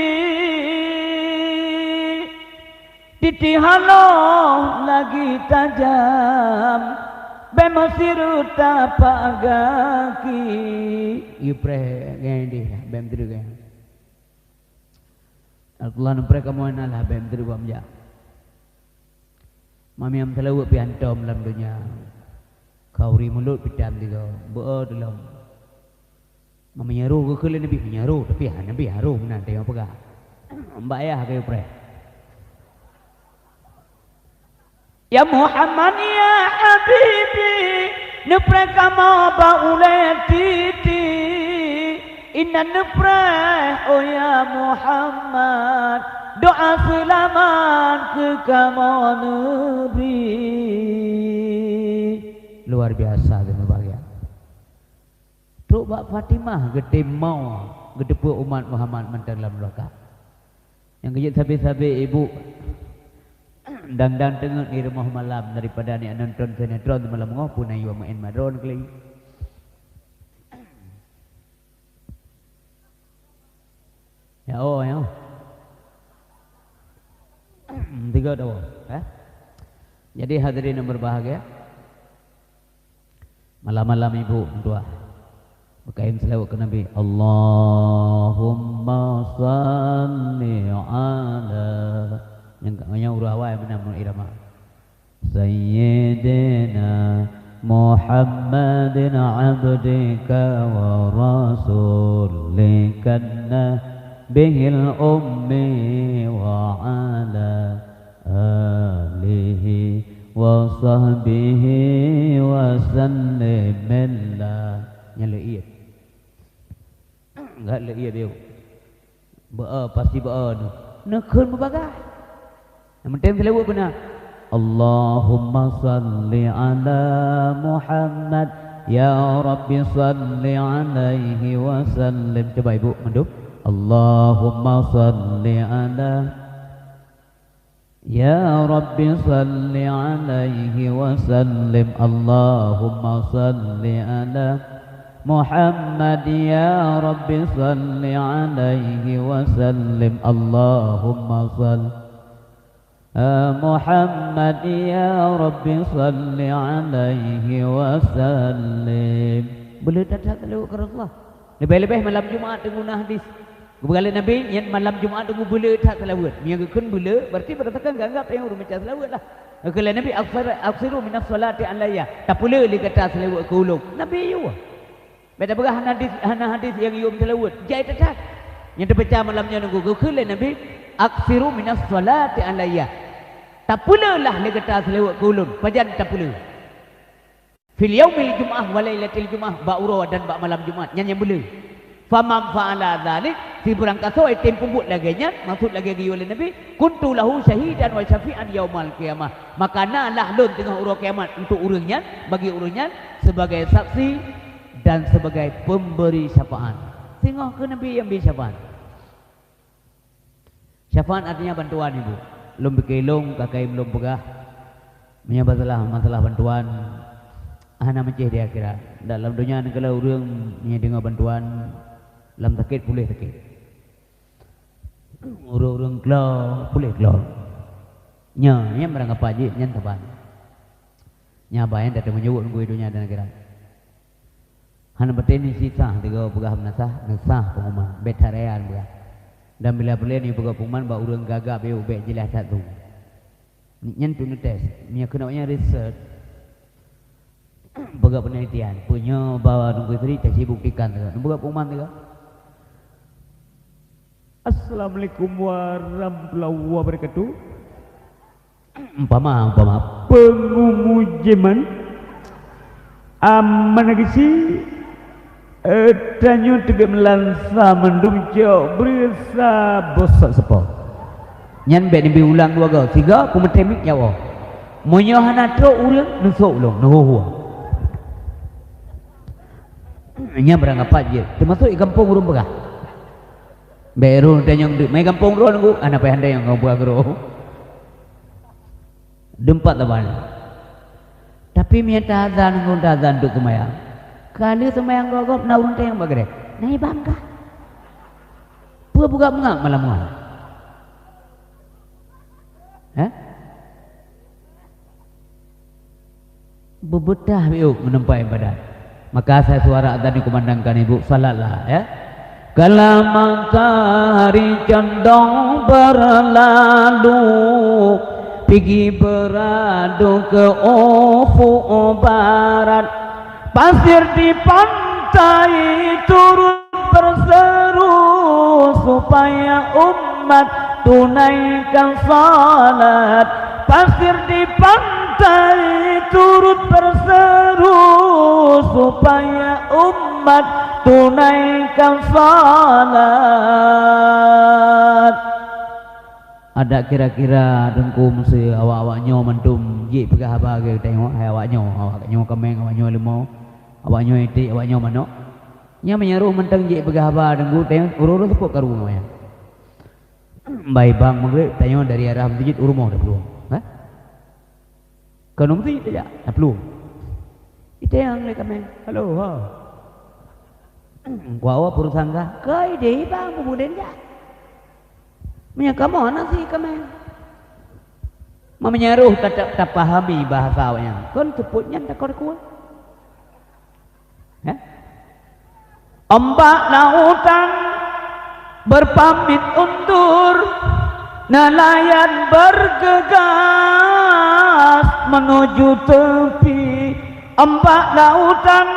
Titi haloh lagi tajam, bèk meusireut tapak gaki. Yue preh ngon deh, bèk meusireut ngon. Alhamdulillah, neupreh kamoe na lah, bèk meusireut bak meujak. Mamiam seulaweuet pih hantom lam donya. Khauri mulod pih tam tiga, beu tulông. Meunyoe roh geukheun lé Nabi, meunyoe roh, tapi ha, Nabi harôh meunan teuh peugah. Bak yah keu preh. Ya Muhammad, ya Habibi, neupreh kamoe bak ulée titi. Inan neupreh, oh ya Muhammad, doa seulamat keu kamoe neubri. Luar biasa teuh meubahagia. Trok bak Fatimah geutem mo geuteupeue umat Muhammad mantong lam nuraka. Nyang keujeuet sabe-sabe ibu dang-dang teungeut di rumoh malam daripada neuk nonton sinetron malam ngoh pun ayo main madron kali. Ya, oh, ya. Tiga dua, eh? Jadi hadirin yang berbahagia, malam-malam ibu meutuah beukayém seulaweuet keu Nabi. Allahumma salli ala, nyang, nyang ureuëng awai meunan irama. Sayyidina Muhammadin abdika wa rasulika nabiyil ummi wa ala alihi wa sahbihi wa sallim. Nyan leuiet. Enggak leuiet bieu. Beu, pasti beu neuh. Neukheun beubagaih. Nyang penting seulaweuet beuna. Allahumma salli ala Muhammad. Ya Rabbi salli alaihi wa sallim. Coba ibu mandum. Allahumma salli ala Ya Rabbi salli alaihi wa sallim. Allahumma salli ala Muhammad. Ya Rabbi salli alaihi wa sallim. Allahumma salli ala Muhammad. Ya Rabbi salli alaihi wa sallim. Boleh tak, tak, tak, Rasulullah. Leubeh-leubeh malam Jumat teungoh na hadis. Geupeugah lé Nabi, nyan malam Jumat teungoh beuleu that seulaweuet. Meunyo geukheun beuleu, berarti beuratakan geuanggab tanyoe ureuëng baca seulaweuet lah. Geupeugah lé Nabi, "Aksir-, aksiru minas sholati alayya." Tapeuleu lé gata seulaweuet keu ulôn. Nabi yue. Beda peugah hana hadis, hana hadis nyang yum seulaweuet. Jai that-that. Nyang teubaca malam nyoe nunggu geukheun lé Nabi, "Aksiru minas sholati alayya." Tapeuleulah lé gata seulaweuet keu ulôn. Pajan tapeuleuh? "Fil yaumil jum'ah wa lailatil jum'ah," bak uroe dan bak malam Jumat. Nyan nyang beuleuh. "Faman fa'ala dzalik," sibarang kasoe tem peubuet lagée nyan, maksud lagée geuyue lé Nabi, "kuntu lahu syahidan wa syafi'an yaumal qiyamah." Maka na lah lôn teungoh uroe kiamat untuk ureuëng nyan, bagi ureuëng nyan, sebagai saksi dan sebagai pemberi syafaat. Singoh keu Nabi nyang bri syafaat. Syafaat artinya bantuan, Ibu. Lôn pike lôn, ka kayém lôn peugah. Meunyoe masalah, masalah bantuan, hana meucéh di akhirat. Dan lam donya nangkala ureuëng meunyoe deungoe bantuan, lam sakét puléh sakét. Ureuëng-ureuëng klo, puléh klo. Nyoe, nyan barang apa jih, nyan saban. Nyan bah nyang tateumanyuwot nunggu donya dan akhirat. Hana patéh ni sisah tiga peugah meunasah, neusah pengumuman, bék that raya peugah. Dan bila peureulée ni peugah pengumuman bak ureuëng gagap yôh bék jeulaih that tu. Nyan tu neutés, meunyoe keunoe nyan research, peugah penelitian, peue nyoe bahwa nunggu istri tak sibuk tikan tu, peugah pengumuman tu. Assalamualaikum warahmatullahi wabarakatuh. Umpama, umpama, peungumu jeman, aman gisi, eh, tanyoe teugét meulansa mandum cok beureusa bosat seupôt. Nyan bék neubi ulang dua go, sigo peumeutéh miet nyawoe. Meunyoe hana trok ureuëng, neusok ulôn, neuhuhu. Nyan barang apat jeuet, teumasok i gampông ureuëng peugah. Bék rôh tanyong deuk, mai gampông droe nunggu, hana payah tanyong ngon buah gro. Deumpat teubang. Tapi meunyoe tazan ngon tazan duek seumayang, ka lheueh seumayang gob-gob na ureuëng tanyong bak keudè. Na ibang kah? Peue bugak meungab malam ngon? Hah? Beubeutah biôk meunumpai ibadat. Maka asai suara adzan dikumandangkan ibu, salatlah, ya. Kala matahari condong berlalu, pigi beradu ke ufuk barat, pasir di pantai turut berseru supaya umat tunaikan salat. Pasir di pantai turut berseru supaya umat tunaikan salat. Adak kira-kira Teungku meuseu awak-awak nyoe mandum jeuet peugah haba keu teuh hai awak nyoe, awak nyoe kaméng, awak nyoe leumô, awak nyoe iték, awak nyoe manok. Nyan meunyaroh mantong jeuet peugah haba Teungku teuh ureuëng-ureuëng seupôt karu ngon nyan. Bai bang maghrib tanyoe dari arah meuseujid u rumoh taplueng. Hah? Keunoe meuseujid tajak taplueng. Itanyong lé kaméng, "Halo, ho." Kuawa peurusangga, "Koi deh bang, peue buleuen jak?" Meunyoe kamoe na si kaméng. Meunyaroh ta-, tapahami bahasa awaknyan, kon seupôt nyan takot kueh. Hah? Ombak lautan berpamit undur, nelayan bergegas menuju tepi. Ombak lautan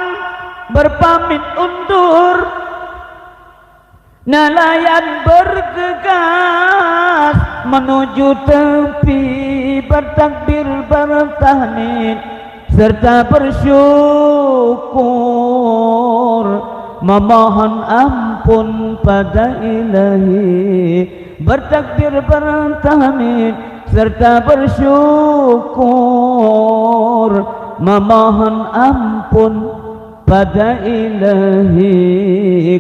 berpamit undur, nelayan bergegas menuju tepi, bertakbir, bertahmid, serta bersyukur, memohon ampun pada Ilahi. Bertakbir, bertahmid, serta bersyukur, memohon ampun pada Ilahi.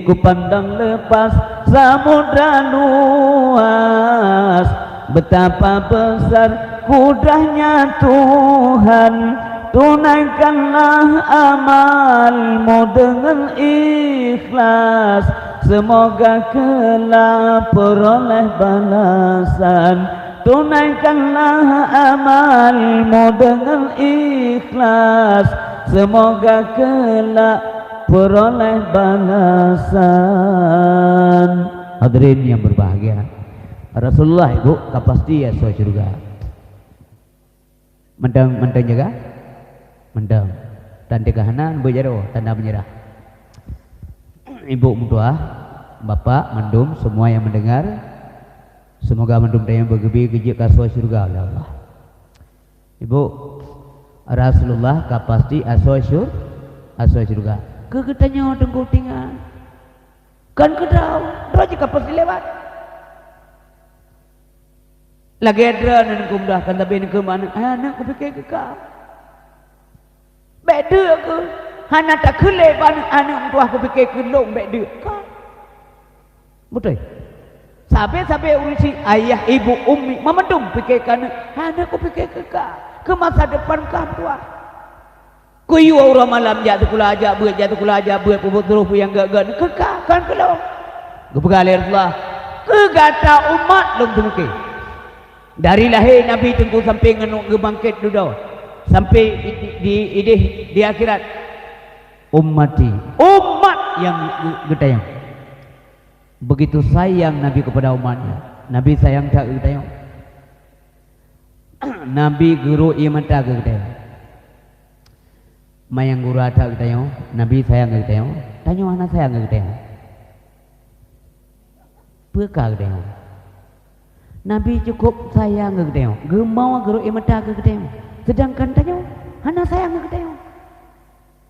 Kupandang lepas samudra luas, betapa besar kudrahnya Tuhan. Tunaikanlah amalmu dengan ikhlas, semoga kelak peroleh balasan. Tunaikanlah amalmu dengan ikhlas, semoga kelak peroleh balasan. Hadirin yang berbahagia, Rasulullah ibu ka pasti asoe syurga. Mantong, mantong jaga? Mantong. Dan teuka hana, beujaroe, tanda menyerah. Ibu meutuah, bapak, mandum semua yang mendengar, semoga mandum tanyoe beugeubi geujeuet keu asoe syeuruga lé Allah. Ibu, Rasulullah ka pasti asoe syur-, asoe syeuruga. Keu geutanyoe teungku tingan. Kan keu droe, droe jih ka pasti lewat. Lagèe droeneuh keu meutuah kan, tapi keu aneuk, "Hai aneuk, kupike keu ka." Bèk deuk keuh, hana takheun lé bak aneuk, "Aneuk meutuah, kupike keu lôn," bèk deuk. Ka. Beutôi. Sabé-sabé ureueng syiek, ayah, ibu, ummi, mandum pike keu aneuk, "Hai aneuk, kupike keu ka. Keu masa depan ka meutuah." Kuyue uroe malam jak sikula, jak beuet, jak sikula, jak beuet, peubuet troh peue nyang gèt-gèt, keu ka, kan keu lôn. Geupeugah lé Rasulullah, "Keu gata umat lôn teumuke." Dari lahé Nabi teungku sampai ngon geubangkét dudoe, sampai di, di, idéh di akhirat. Ummati, umat nyang geu-, geutanyoe. Begitu sayang Nabi kepada umatnya. Nabi sayang that keu geutanyoe. Nabi geurok ié mata keu geutanyoe. Manyang gura that keu geutanyoe, Nabi sayang keu geutanyoe, tanyoe hana sayang keu geutanyoe. Peue ka geutanyoe? Nabi cukup sayang keu geutanyoe, geumoe geurok ié mata keu geutanyoe. Seudangkan tanyoe hana sayang keu geutanyoe.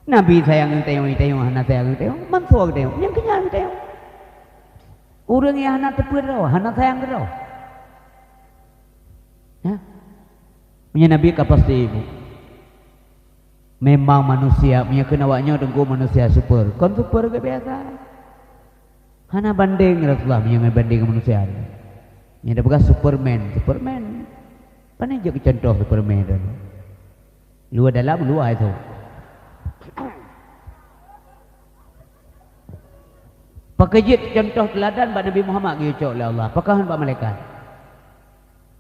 Nabi sayang keu geutanyoe, tanyoe hana sayang keu geutanyoe, mansoe geutanyoe, nyang keunyan geutanyoe. Ureueng nyang hana teupeu droe, hana sayang keu droe. Ya? Meunyoe Nabi ka pasti ibu. Memang manusia, meunyoe kheun awak nyoe teungku manusia super. Kon super ke biasa. Hana bandeng Rasulullah meunyoe bandeng ngon manusia. Nyan tapeugah Superman, Superman. Pane jeuet keu contoh Superman tu? Luwa dalam, luwa itu. Pakon jeuet contoh teuladan bak Nabi Muhammad geuyue cok lé Allah, pakon bak malaikat?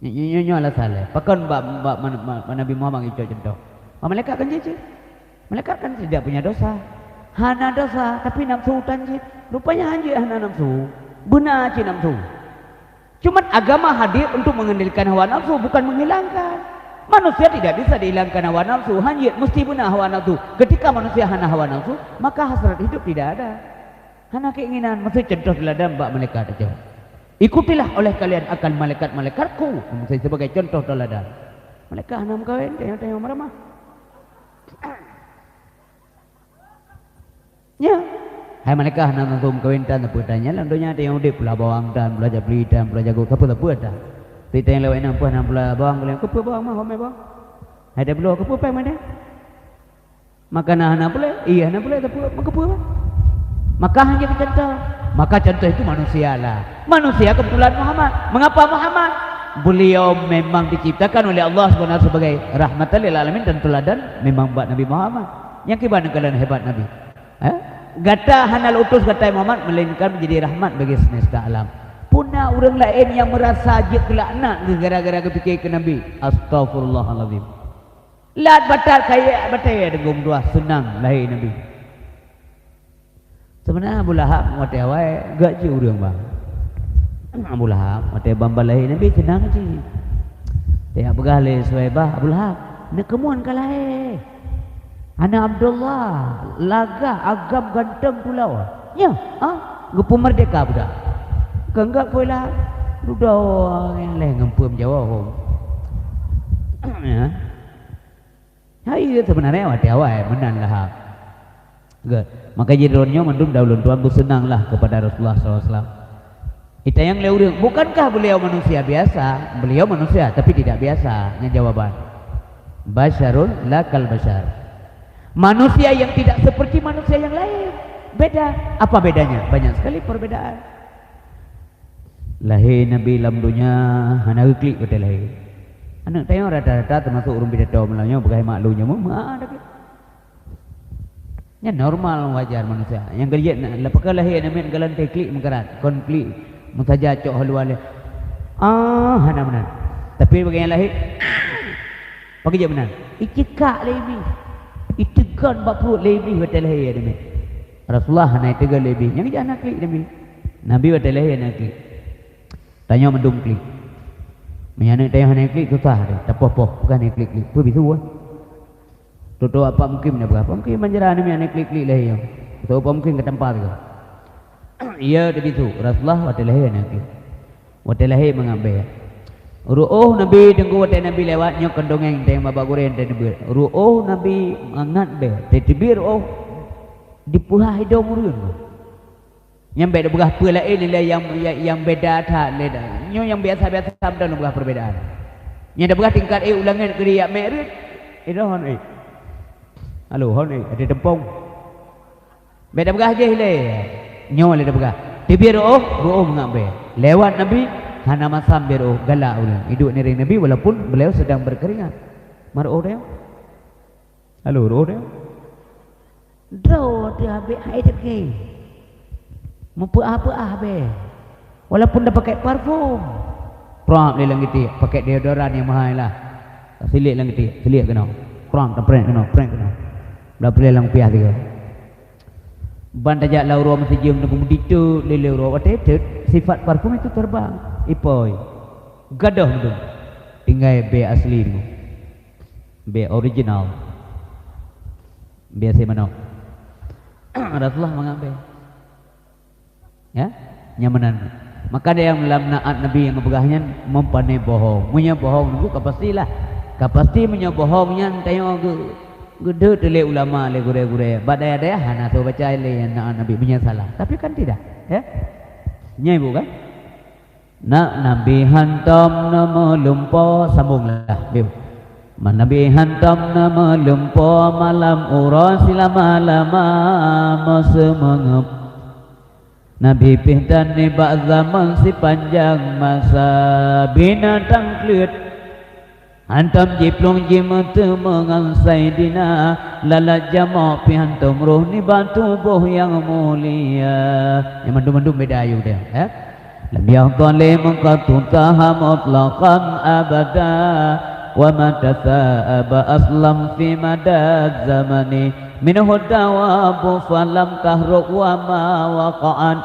Nyoe, nyoe, nyoe, nyoe alasan lé. Pakon bak, bak, bak, bak Nabi Muhammad geuyue cok contoh? Bak malaikat kan jeuet cit. Malaikat kan tidak punya dosa. Hana dosa, tapi nafsu tan cit. Rupanya hanjeuet hana nafsu. Beuna cit nafsu. Cuman agama hadir untuk mengendalikan hawa nafsu, bukan menghilangkan. Manusia tidak bisa dihilangkan hawa nafsu, hanjeuet mesti beuna hawa nafsu. Ketika manusia hana hawa nafsu, maka hasrat hidup tidak ada. Hana keinginan, maksud contoh teladan bak malaikat aja. Ikutilah oleh kalian akan malaikat-malaikatku, maksud sebagai contoh teladan. Malaikat hana meukawen, tengok-tengok meramah. Ya. Hai malaikat hana langsung meukawen tan, sapeue tan? Nyan lam donya ada nyang udép, pula bawang tan, pula japli tan, pula jago, sapeue-sapeue tan. Tapi tan nyang lewat inan, peue hana pula bawang, keu lheueh, keupeue bawang mah, homé bawang? Hai tabloe, keupeue péng mah deh? Makanan hana peureulèe, iya hana peureulèe, sapeue, meukeue peue mah? Maka hanya contoh. Maka contoh itu manusia lah. Manusia kebetulan Muhammad. Mengapa Muhammad? Beliau memang diciptakan oleh Allah Subhanahu sebagai rahmatan lil alamin dan teladan memang bak Nabi Muhammad. Nyang kiban keulan hebat Nabi. Eh? Gata hana leutus gata Muhammad melainkan menjadi rahmat bagi semesta alam. Puna ureueng laén nyang merasa jeuet keu laknat gara-gara geupike keu Nabi. Astagfirullahalazim. Lat batat kayèe batèe deungon dua seunang lahé Nabi. Seubeuna Abu Lahab watèe awai gèt jih ureueng bang. Abu Lahab watèe ban-ban lahé Nabi seunang jih. Tajak peugah lé Suwaibah, "Abu Lahab, neukeumuen ka lahé. Aneuk Abdullah, lagak, agam, ganteng, pulo." "Nyoe, ah, geupeumeurdeka budak." Keu gèt keu Lahab, dudoe nyang lhèe ngon peue meujaweub. Ya. Hai, seubeunarnya watèe awai meunan Lahab. Gèt. Maka jih droeneuh nyoe mandum daulôn tuan beuseunang lah kepada Rasulullah sallallahu alaihi wasallam. Itanyong lé ureueng, "Bukankah beliau manusia biasa?" Beliau manusia, tapi tidak biasa. Nyan jawaban. Basyarun la kal basyar. Manusia yang tidak seperti manusia yang lain. Beda. Apa bedanya? Banyak sekali perbedaan. Lahé Nabi lam donya hana geuklik watèe lahé. Aneuk tanyoe rata-rata teumasuk ureueng pidato malam nyoe peugah maklum nyoe meuh, meuh, ah, tapi. Nyan normal, wajar manusia. Nyang keujeuet na, leupah keu lahé aneuk miet galon teh klik meukarat, kon klik meusaja cok haluan lé. Ah, hana meunan. Tapi bagi nyang lahé, Pakon jeuet meunan? Icikak lé Iblih. Iteugon bak pruet lé Iblih watèe lahé Nabi. Rasulullah hana iteugon lé Iblih. Nyang jih hana klik Nabi. Nabi watèe lahé hana klik. Tanyoe mandum klik. Meunyo aneuk tanyoe hana klik, susah deh. Tapoh-poh, peugah hana klik-klik. Peue bisu, ah? Tutoe apa mungkin na peugah. Apa mungkin manjara aneuk hana klik-klik lahé nyoe. Tutoe apa mungkin ka tampa sigoe. Iya teubisu, Rasulullah watée lahé na kheueh. Watée lahé mangat bée. Ruôh Nabi teungku watée Nabi lewat nyoe kon dongeng teuh babah gurée teuh neubeuet. Ruôh Nabi mangat bée, teubiet ruôh dipeuhah idong ureuëng. Nyang bék tapeugah peue laén ilée nyang, nyang, nyang beda that lé dah. Nyoe nyang biasa-biasa meudan tapeugah perbedaan. Nyang tapeugah tingkat ék u langét keudéh jak mék reuet. Idong hon ék. Halo hon ék, ada tempong. Bék tapeugah jih lé. Nyoe lé tapeugah. Teubiet ruôh, ruôh mangat bée. Lewat Nabi, hana masam biet ruôh, galak ureuëng. Iduek ngiréng Nabi walaupun beliau sedang berkeringat. Maruôh deh. Halo, ruôh deh. Droe teuh habéh hai teuke. Meupeuah-peuah bée. Walaupun dah pakai parfum. Prap lé lam geutik, pakai deodoran nyang mahai lah. Silik lam geutik, silik keunoe. Prap, taprek keunoe, prek keunoe. Blah prek lam piah tiga. Ban tajak lam uroe meusijeuem teungku meuditeuk lé-lé uroe watée teuk sifat parfum itu terbang. Ipoi. Gadoh meudeung. Tinggai bée asli teungku. Bée original. Bée asli manok. Rasulullah mangat bée. Ya, nyang meunan. Maka ada nyang lam naat Nabi nyang geupeugah nyan meupane bohong. Meunyoe bohong nunggu ka pastilah. Ka pasti meunyoe bohong nyan tanyoe geu-, geudeuet lé ulama, lé gurée-gurée. Bak dayah-dayah hana soe baca lé nyang naat Nabi meunyoe salah. Tapi kan tidak, ya. Nyan ibu kan? Nak Nabi hantom na meulumpo, sambunglah. Biu. Ma Nabi hantom na meulumpo malam uroe silama-lama meuseumeungeup. Nabi pih tan nibak zaman sipanjang masa binatang kleuet. Hantom jiplueng jimeuteumé ngon Saidina, lalat jamok pih hantom roh nibak tuboh nyang mulia. Nyang mandum-mandum beda ayue dia, ya. Lam yadh dhalim qattu taha mutlaqan abada, wa ma tasa'aba aslam fi madad zamani. Minhu dawabu falam tahruk wa ma waqa'at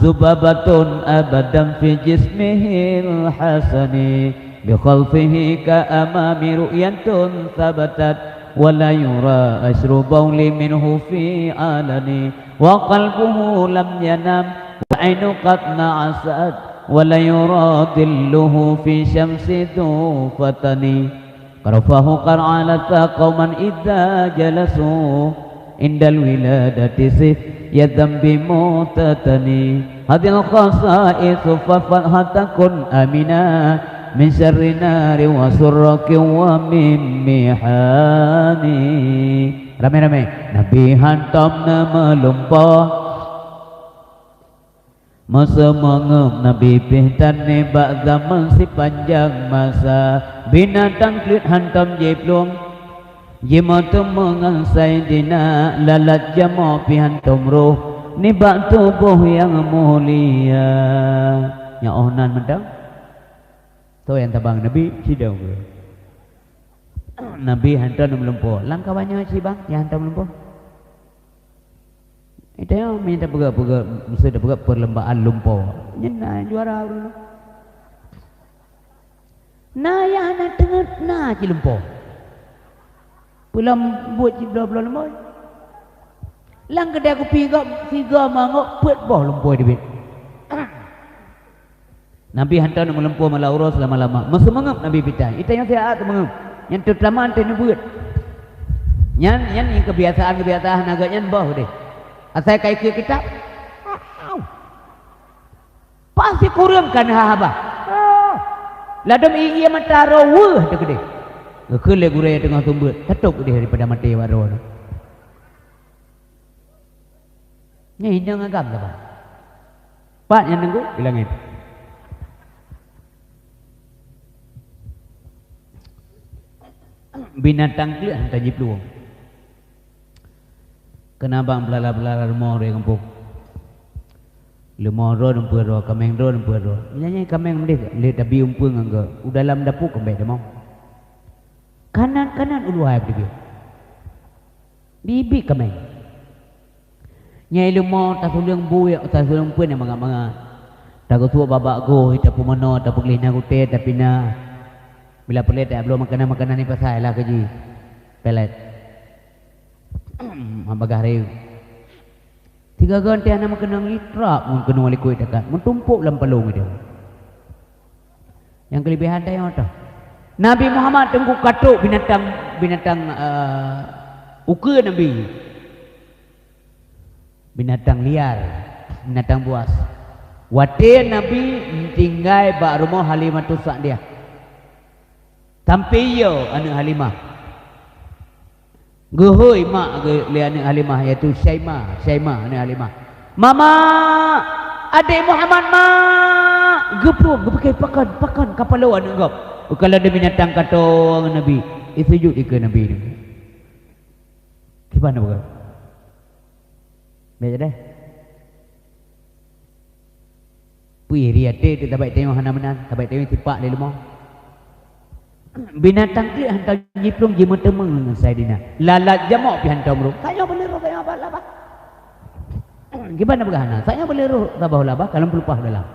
zubabatun abadan fi jismihil hasani. Bi khalfihi ka amami ru'yatun thabatat, wa la yura asru bauli minhu fi alani. Wa qalbuhu lam yanam, wa ainu qad na'asat, wa la yura dhilluhu fi syamsi dhu fatani. Qad rafahu qad alata qauman idza jalasu indal wiladati sif ya dzambi mutatani. Hadhil khasaisu fafat hatakun amina min syarri nari wa surraki wa min mihani. Ramé-ramé. Nabi hantom na meulumpo. Meuseumeungeup Nabi pih tan nibak zaman sipanjang masa, binatang kleuet hantom jiplueng, jimeuteumé ngon Saidina, lalat jamok pih hantom roh nibak tuboh nyang mulia. Nyoe óh nan mantong. Soe nyang tabang Nabi, sidong geuh. Nabi hantom meulumpo. Lam kawan nyoe cit bang nyang hantom meulumpo. Itu yang minta peugah-peugah, mesti ada peugah perlombaan lumpo. Nyan na juara dulu. Na nyang hana teungeut na cit lumpo. Pulang buet cit bloe-bloe lumpo. Lam keudai kupi gop sigoe mangok peuet boh lumpo teubiet. Nabi hantom meulumpo malam uroe seulama-lama. Meuseumeungeup Nabi pih tan. Ita nyang siat seumeungeup. Nyang teutama teuh neubeuet. Nyan, nyan nyang kebiasaan-kebiasaan agak nyan boh deh. Asai ka ikeu kitab. Pasti kureueng kan haba. Ladom ie mata roh weuh teukeudeh. Geukheun lé gurée teungoh seumeubeuet. Tatôb deh daripada maté bak droe. Nyan inong agam saban. Pat nyang teungku di langét. Binatang kleuet hantom jiplueng. Keuna bang beulala-beulala rumoh di gampông. Leumo droe dumpeue droe, kaméng droe dumpeue droe. Nyan kaméng meudeh lé tabi umpeue ngon geuh. U dalam dapu keumbék tamong. Kanan-kanan uluhai peudeubiet. Bibit kaméng. Nyai leumo tasuleueng buet, tasuleueng peuet nyang mangat-mangat. Tageusuek babak goh, tapeumanoe, tapeugleh na gutée, tapinah. Bila peureulée tabloe makanan-makanan di pasai lah keu jih. Pelet. Babah garéh. Sigoe-goe teuh hana meukeunong, jitrap meukeunong likot takat, meutumpôk lam palong idong. Nyang keulebihan tanyoe toh. Nabi Muhammad teungku ka trok binatang, binatang, eh, ukeue Nabi. Binatang liar, binatang buas. Watée Nabi tinggai bak rumoh Halimatus Sa'diyah. Sampai yo aneuëk Halimah. Geuhôi mak geu-, lé aneuëk Halimah, yaitu Syaimah. Syaimah aneuëk Halimah. "Mama, adék Muhammad, Mak!" Geupruet, geupike pakon, pakon kapalo aneuëk gob. Bukan lada binatang katong Nabi, isujud ikeue Nabi. Kiban bukan? Baik deh. Pui riate tu tabai tengok hana meunan, tabai tengok tipak lé leumo. Binatang klik hantom jiplueng jimeuteumé ngon Saidina. Lalat jamok pi hantom ruh. Tanyoe boleh roh, tanyoe apa labah. Gimana peugah hana? Tanyoe boleh roh tabah labah, kalau peulupah dalam.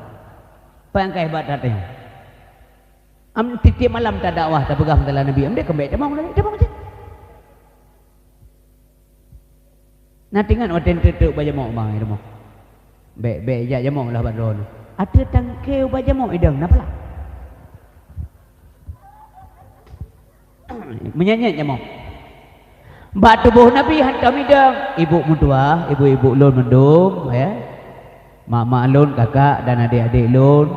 Apa yang kau hebat tak tengok? Am tiep-tiep malam ta dakwah, ta peugah masalah Nabi. Am dia kembali, dia mau lagi, dia mau cek. Na teuingat watée teuk-teuk bak jamok bang di rumoh. Bék-bék jak jamok lah bak droeneuh. Ateueh tangke bak jamok idong, na pala? Meunyan-nyan jamok. Bak tuboh Nabi hantom idong, ibu meutuah, ibu-ibu lôn mandum, ya. Mak-mak lôn, kakak dan adik-adik lôn.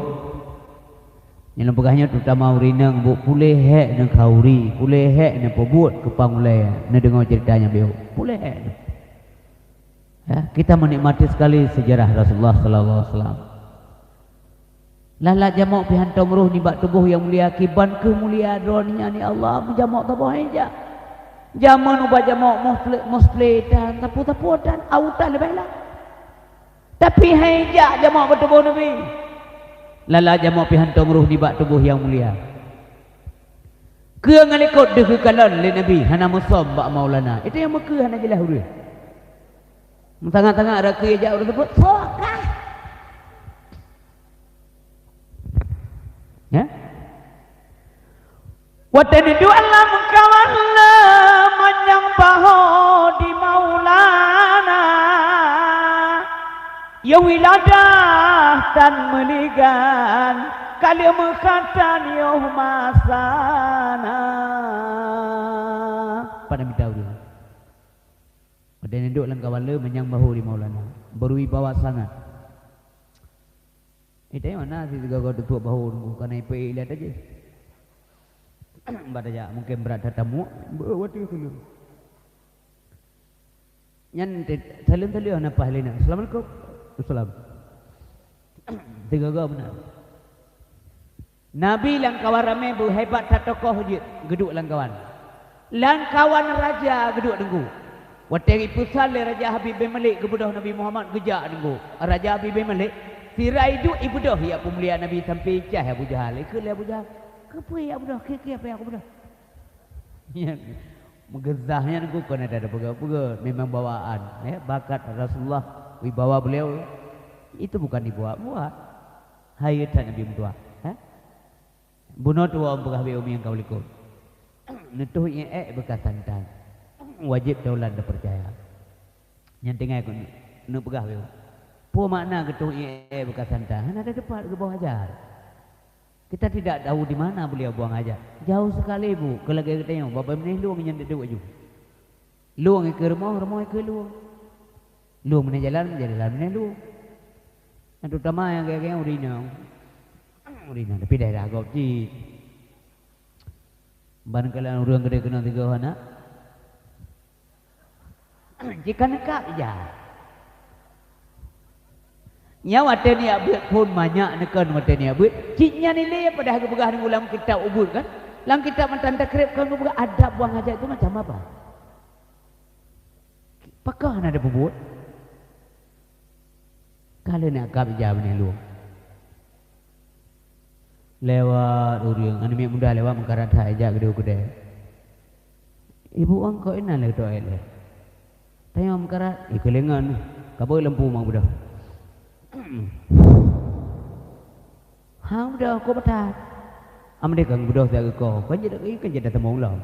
Nyang lôn peugah nyoe terutama ureueng inong, bu, puléh hék neukhauri, puléh hék neupeubuet keupang ulée neudeungoe ceurita nyang biôh. Puléh hék. Ya, kita menikmati sekali sejarah Rasulullah sallallahu alaihi wasallam. Lalat jamok pi hantom roh nibak tuboh nyang mulia, kiban keuh mulia droeneuh nyan, ya Allah, meujamok saboh hai jak. Jameun ubat jamok musleh-, musleh tan, sapu-sapu tan, au tan leubeh lah. Tapi hai jak jamok bak tuboh Nabi. Lalat jamok pi hantom roh nibak tuboh nyang mulia. Keu ngon likot deuh geukalon lé Nabi hana meusom bak Maulana. Itu nyang meukeue hana jeulaih ureueng. Meutangat-tangat rakeu jak ureueng teupeu, "Soe kah?" Ya? Watée neuduek lam kawan le manyang baho di Maulana, ya wiladah tan meuligan, ka lheueh meukhatan yoh masana. Pada mita ureueng. Watée neuduek lam kawan le manyang baho di Maulana, berwibawa sangat. Eh, teuh mana si sigoe-goe teutuek bahu nunggu kana ipe ilat aja. Bak tajak mungkin brat tatamu, beuwati keuneuk. Nyan te-, saleuem-saleuem hana paih lé na. Assalamualaikum. Assalam. Sigoe-goe meunan. Nabi lam kawan ramé beuhebat that tokoh jeuet geuduek lam kawan. Lam kawan raja geuduek teungku. Watée ipeusan lé Raja Habib bin Malik geubeudôh Nabi Muhammad geujak teungku. Raja Habib bin Malik sira iduek ibeudôh jak peumulia Nabi sampai icah Abu Jahal. Ikheun lé Abu Jahal, "Keupeue jak beudôh? Keu-keu apa nyang kubeudôh?" Meugeuzah nyan teungku kon ada peugah-peugah, memang bawaan, ya, bakat Rasulullah, wibawa beliau itu bukan dibuat-buat. Hai that Nabi meutuah, ha? Bunoe tuwoe peugah bak umi nyang ka u likot. Neutoh ié ék beuka santan. Wajéb taulan dan peucaya. Nyan tinggai keuneuk neupeugah bak. Peue makna geutoh ié ék beuka santan? Hana ada teumpat geuboh ajar. Kita tidak tahu di mana beliau buang hajat. Jauh sekali, Bu, keu lagée geutanyoe, babah meunéh lueng nyan duek-duek ju. Lueng ikeue rumoh, rumoh ikeue lueng. Lueng meunéh jalan, jalan meunéh lueng. Nyang terutama nyang gaya-gaya ureueng inong. Ureueng inong, tapi daerah gob cit. Ban kalian ureueng geude keunoe tiga anak. Jika neukab ija. Nyan watée neujak beuet phon manyak neukon watée neujak beuet. Cit nyan ilée padahai geupeugah deungon lam kitab ubeuet kan? Lam kitab matan takrib kan geupeugah adab buang hajat tu macam apa? Pakon hana ada peubuet? Ka lheueh neukab ija meunan lueng. Lewat ureueng, aneuk miet muda lewat meukarat that ijak geuduek keudée. Ibu angkot inan lé toilet lé. Tanyong meukarat, ikeuh lé ngon, ka beu lampu mak beudôh. Hang beudôh, kok meutat. Am deh kang beudôh siat geuko, kan jeuet, kan jeuet teumong lom.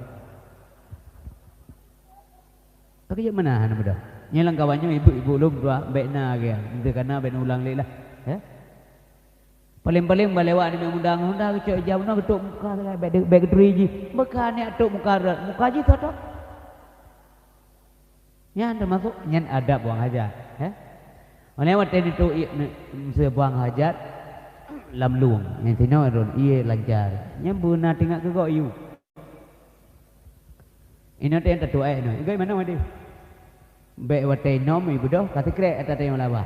Tapi jak meunan hana beudôh. Nyan lam kawan nyoe ibu-ibu lom dua, bèk na lagèe. Entah kana bèk na ulang lé lah. Eh? Paléng-paléng ba lewat aneuk muda ngon Honda geucok ija bunoe geutok muka sagai, bèk de-, bèk geuturi jih. Beuka aneuk tok muka rot, muka jih thot-thot. Nyan teumasok nyan adab buang hajat, eh? Oleh watèe neutôk ié ne-, meusé buang hajat lam lueng, nyan sinoe rot ié lancar. Nyan beuna teuingat keu gob yue. Inoe teuh tatuek nyoe, igai manoe deh. Bèk watèe inom ibeudôh ka sikrek ata tayong labah.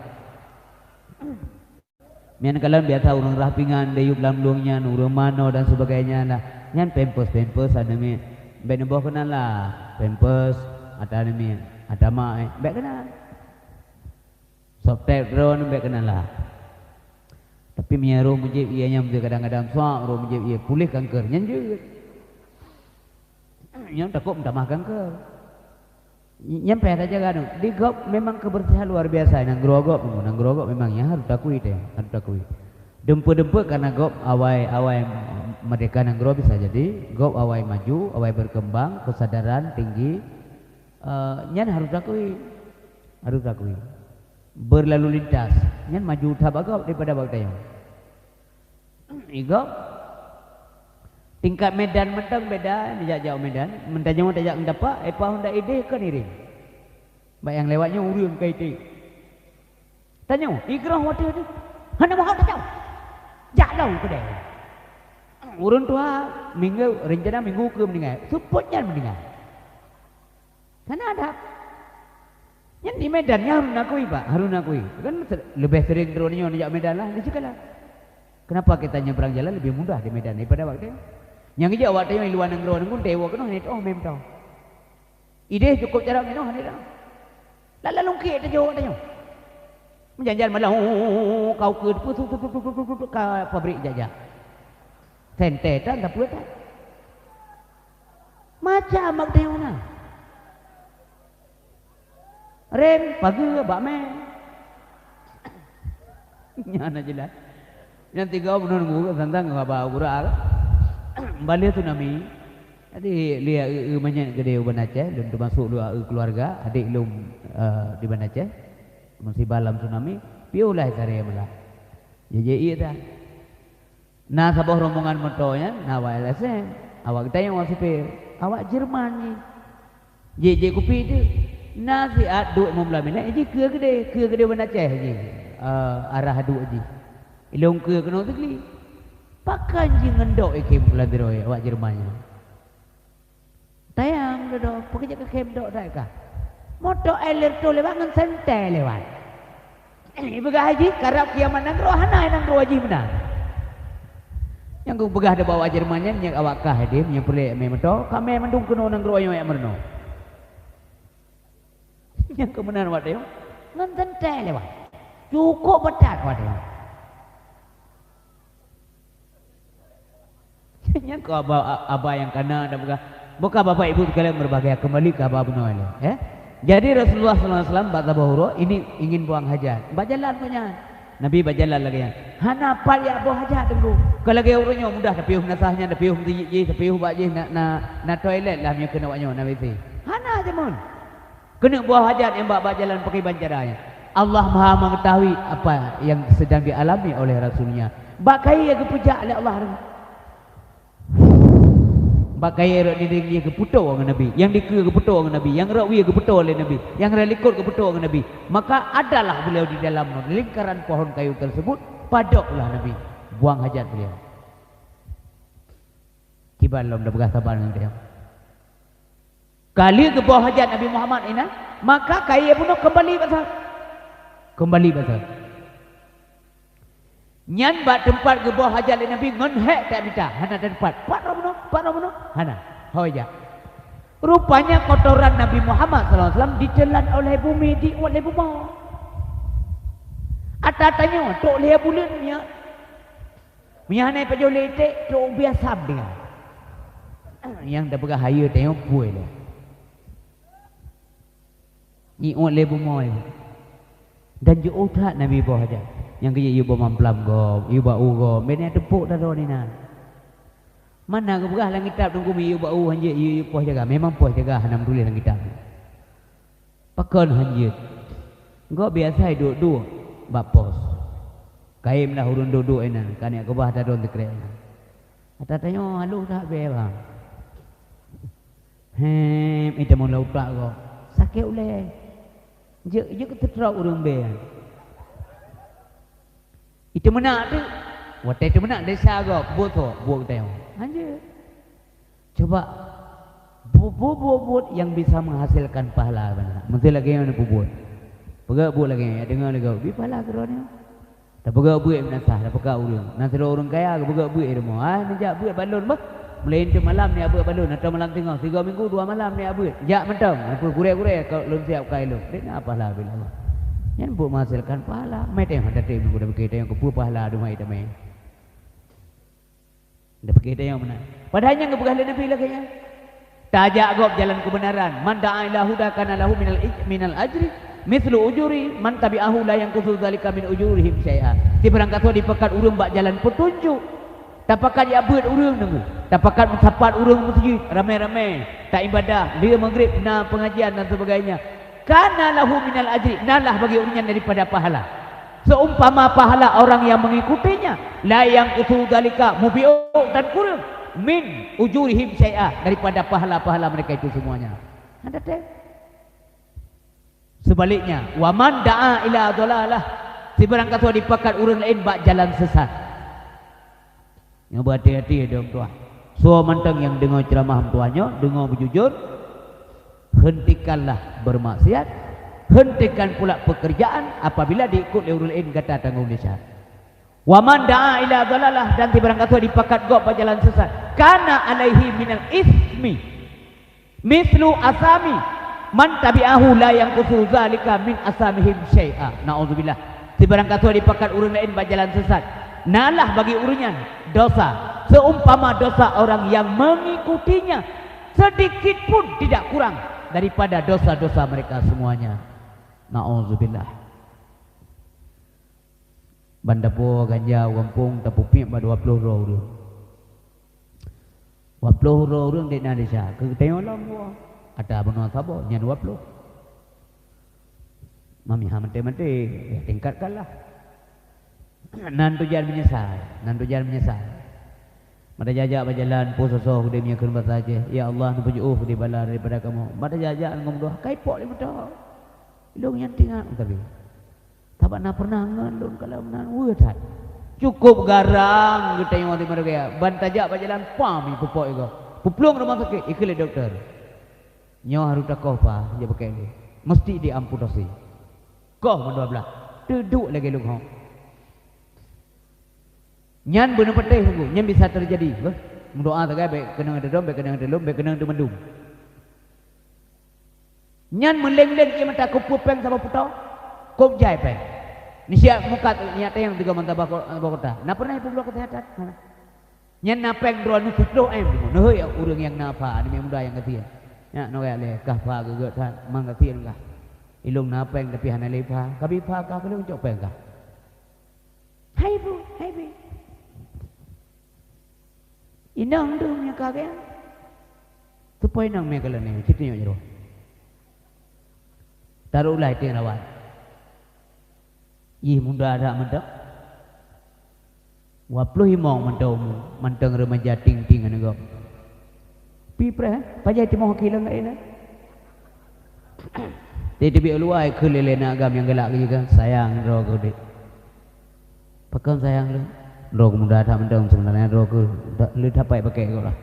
Nyan kalon biasa ureueng rah pingan, dayueb lam lueng nyan, ureueng manoe dan sebagainya lah. Nyan pampers-pampers aneuk miet. Bèk neuboh keunan lah. Pampers, ata aneuk miet, ata mak, eh, bèk keunan. Softtek droe bèk keunan lah. Tapi meunyo roh mujéb ié nyan kadang-kadang suak, roh mujéb ié puléh kanker, nyan jeuet. Nyan takot meutamah kanker. Nyan payah tajaga tu. Di gob memang kebersihan luar biasa. Nanggroe gob, nanggroe gob memang nyan harôh takui teuh, harôh takui. Dumpeue-dumpeue karena gob awai, awai merdeka nanggroe bisa jadi, gob awai maju, awai berkembang, kesadaran tinggi. Eh, nyan harôh takui. Harôh takui. Berlalu lintas. Nyan maju that bak gob daripada bak geutanyoe. Igob. Tingkat medan mantong beda, neujak-jak u medan. Meutanyoe tajak ngon tapak, epah honda idéh kon iréng. Bak nyang lewat nyoe ureueng ka iték. Tanyoe, igroh watèe teuh. Hana meuhot tacok. Jak lom keudè. Ureueng tuha, minggu, rencana minggu keu meuninggai. Seupôt nyan meuninggai. Hana adab. Nyan di Medan, nyan harôh nakui, Pak, harôh nakui. Kan se-, leubeh sering droeneuh nyoe jak Medan lah, di Cikalong. Kenapa kita nyebrang jalan lebih mudah di Medan daripada awak tanyoe? Nyang geujak awak tanyoe di luwa nanggroe nanggroe, dewa keunoe hana teuoh mé meutoe. Idéh cukup jarak nyoe hana teuoh. Lalu lungkit teuh awak tanyoe. Meujan-jan malam, ka ukeue, ka pabrik jak-jak. Sentée tan, sapeue tan. Macam bak tanyoe na. Rem, pageue, bak mé. Nyan na jeulaih. Nyan tiga bunoe nunggu santang ngon haba gura. Balée tsunami. Jadi, lé eu-eu manyét geude u Banda Aceh, lôn teumasok dua eu keuluwarga, adék lôn, eh, di Banda Aceh. Musibah lam tsunami, piôh lah tare malam. Jijak ié dah. Na saboh rombongan moto nyan, na awak L S M, awak geutanyoe awak sipir, awak Jerman jih. Jijak kupi teuk. Na siat duek limong blaih minèt, jih keue keudéh, keue keudéh Banda Aceh jih. Eh, arah duek jih. Ilôn keue keunoe teukli. Pakon jih ngon dok ié khem keulan tiroe awak Jerman nyan. Tayang dudoe, peukeuh jak keu khem dok that kah? Moto L R T lewat ngon sentée lewat. Ipeugah jih, karab kiamat nanggroe hana nanggroe jih meunan. Nyang kupeugah di bawah Jerman nyan, nyang awak kah deh, nyang peureulée mé moto, ka mé mandum keunoe nanggroe nyoe jak meurunoe. Nyang keu meunan watée nyoe, ngon sentée lewat. Cukup beutat watée nyoe. Nyan keuh haba, haba nyang kana dan peugah. Buka Bapak Ibu sekalian berbahagia, kembali ke haba bunoe lé, eh. Jadi Rasulullah sallallahu alaihi wasallam bak saboh uroe ini ingin buang hajat. Bak jalan keuh nyan. Nabi bak jalan lagée nyan. Hana pat jak buang hajat teungku. Ka lagée ureueng nyoe mudah tapiôh meunasah nyan, tapiôh meusijid jih, tapiôh bak jih na, na, na toilet lah meunyoe keuneuk awak nyoe na W C. Hana jameun. Keuneuk buang hajat nyang bak-bak jalan pakriban cara nyan. Allah Maha Mengetahui apa yang sedang dialami oleh Rasulnya. Bak kayée geupeujak lé Allah. Bak kayée rot dinding nyan geupeutoe ngon Nabi. Nyang dikeue geupeutoe ngon Nabi. Nyang rot wie geupeutoe lé Nabi. Nyang rot likot geupeutoe ngon Nabi. Maka adalah beliau di dalam lingkaran pohon kayu tersebut, padoklah Nabi. Buang hajat beliau. Kiban lom dah peugah saban ngon dia. Ka lheueh geuboh hajat Nabi Muhammad inan, maka kayée bunoe keumbali bak saut. Keumbali bak saut. Nyan bak teumpat geuboh hajat lé Nabi ngon hék that mita, hana teumpat. Pat droe bunoe, pat droe bunoe, hana. Ho jak. Rupanya kotoran Nabi Muhammad sallallahu alaihi wasallam ditelan oleh bumi, diuet lé bumoe. Ata tanyoe, trok lhée buleuen nyan. Meunyo hana pajoh lé iték, trok ubé asam deungon. Nyang tapeugah hayeue tanyoe peue lé. Nyiuet lé bumoe. Dan jiôh that Nabi boh hajat. Nyang keujeuet yue boh mamplam gob, yue bak u gob, bèk na teupok that droe inan. Mana geupeugah lam kitab teungku, yue bak u hanjeuet yue, yue poh jaga. Memang poh jaga hana meutuléh lam kitab. Pakon hanjeuet? Gob biasa duek-duek bak pos. Kayém lah ureuëng duek-duek inan, ka neuk keubah tadon sikrek inan. Ata tanyoe halôh that bée bang. Hem, ita meulah utak gob. Sakét ulée. Jeuet, jeuet keu teutrok ureuëng bée. Ita meunak teuk. Watée ita meunak desya gob, buet tho, buet geutanyoe. Hanjeuet. Coba bu-, bu-, buet-buet nyang bisa menghasilkan pahala banyak. Meusti lagée nyan peubuet. Peugah buet lagée nyan, deungoe lé gob, bi pahala keudroe nyoe. Tapeugah buet meunasah, tapeugah ureuëng. Na sidroe ureuëng kaya geupeugah buet di rumoh. Ah, neujak buet bak lôn bah. Mulai enteuk malam neujak buet bak lôn, atau malam teungoh, tiga minggu dua malam neujak buet. Jak mantong, na peue gurée-gurée ka lôn siap keu lôn. Dek na pahala bila Allah. Nyan buet menghasilkan pahala. Mai teuh mata teuh minggu dah pikir teuh keu peue pahala dumai tamai. Dah pikir teuh meunan. Padahai nyang geupeugah lé Nabi lagée nyan. Tajak gob jalan keubeunaran. Man da'a ila huda kana lahu minal ij-, minal ajri mithlu ujuri man tabi'ahu la yanqusu dzalika min ujurihim syai'a. Sibarang gasoe dipakat ureuëng bak jalan peutunjuk, tapakat jak beuet ureuëng nunggu, tapakat meusapat ureuëng meuseujid ramé-ramé, ta ibadah, lheueh maghrib na pengajian dan sebagainya. Kana lahu minal ajri, nalah bagi ureuëng nyan daripada pahala. Seumpama pahala orang yang mengikutinya, la yanqusu dzalika, mupiôh dan kureueng, min ujurihim syai'a, daripada pahala-pahala mereka itu semuanya. Hana teuh. Sebaliknya, wa man da'a ila dhalalah, sibarang gasoe dipakat ureuëng laén bak jalan sesat. Nyoe beuhati-hati dong tuah. Soe mantong nyang deungoe ceuramah meutuah nyoe, deungoe beujujur, hentikanlah bermaksiat, hentikan pula pekerjaan apabila diikut lé ureuëng laén gata tanggong desya. Wa man da'a ila dhalalah, dan sibarang gasoe dipakat gob bak jalan sesat, kana alaihi minal ismi mislu asami man tabi'ahu la yanqusu dzalika min asamihim syai'a. Naudzubillah. Sibarang gasoe dipakat ureuëng laén bak jalan sesat, nalah bagi ureuëng nyan dosa seumpama dosa orang yang mengikutinya, sedikit pun tidak kurang daripada dosa-dosa mereka semuanya. Naudzubillah. Ban tapuwoe ganja u gampông tapeupiep bak dua ploh droe ureuëng. Dua ploh droe ureuëng dek na desya, keu geutanyoe lom woe. Ata bunoe saboh nyan dua ploh. Mami ha maté-maté, ya tingkatkanlah. Nan tujan meunyeusai, nan tujan meunyeusai. Mata jajak bak jalan, po sosoh geude meunyoe kheun basa Aceh, "Ya Allah, neupeujeuôh di bala daripada kamoe." Mata jajak ngon meudoh, kai pok lé meudoh. Ilong nyan tingat tapi. Sabab na pernah ngon lôn kalau meunan weueh that. Cukup garang geutanyoe di Marga. Ban tajak bak jalan pam ipeupok igoe. Peuplueng rumoh sakét, ikheun lé dokto. Nyoe harus takoh pa, jak pakai lé. Mesti diamputasi. Koh mandua blah. Teuduek lagée leuhong. Nyan beuneupatéh teungku, nyan bisa teujadi. Beuh. Meudoa sagai bék keunong teudom, bék keunong teulom, bék keunong teumandum. Nyan meuleng-leng ie mata keupeue péng saboh putôh, kôb jai péng. Nisiak mukat nyak tayang tiga mantaba ko-, bak kota. Na pernah ipeubloe keuseuhatan? Hana. Nyan na péng droeneuh siplôh M. Neuhôi ureuëng nyang na pha, aneuk muda nyang gasien. Nyak nurek lé, kah pha geugét that, mang gasien kah. Ilong na péng tapi hana lé pha, kabi pha kah keuneuk cok péng kah. Hai bu, hai bi. Inong tu meunyoe ka geng. Teupoi inong mé kalon nyoe, situ nyoe jroh. Taruh ulai tieng rawat. Ih muda that mantong. Dua ploh limong mantong umu, mantong remaja ting-ting aneuk gob. Pi preh, pajan timoh kileng laén. Teubiet luwai keu lé-lé na agam nyang galak keu kan, sayang droe keu dek. Pakon sayang lé? Droe keu muda that mantong sebenarnya droe keu le dapat pakai keu lah.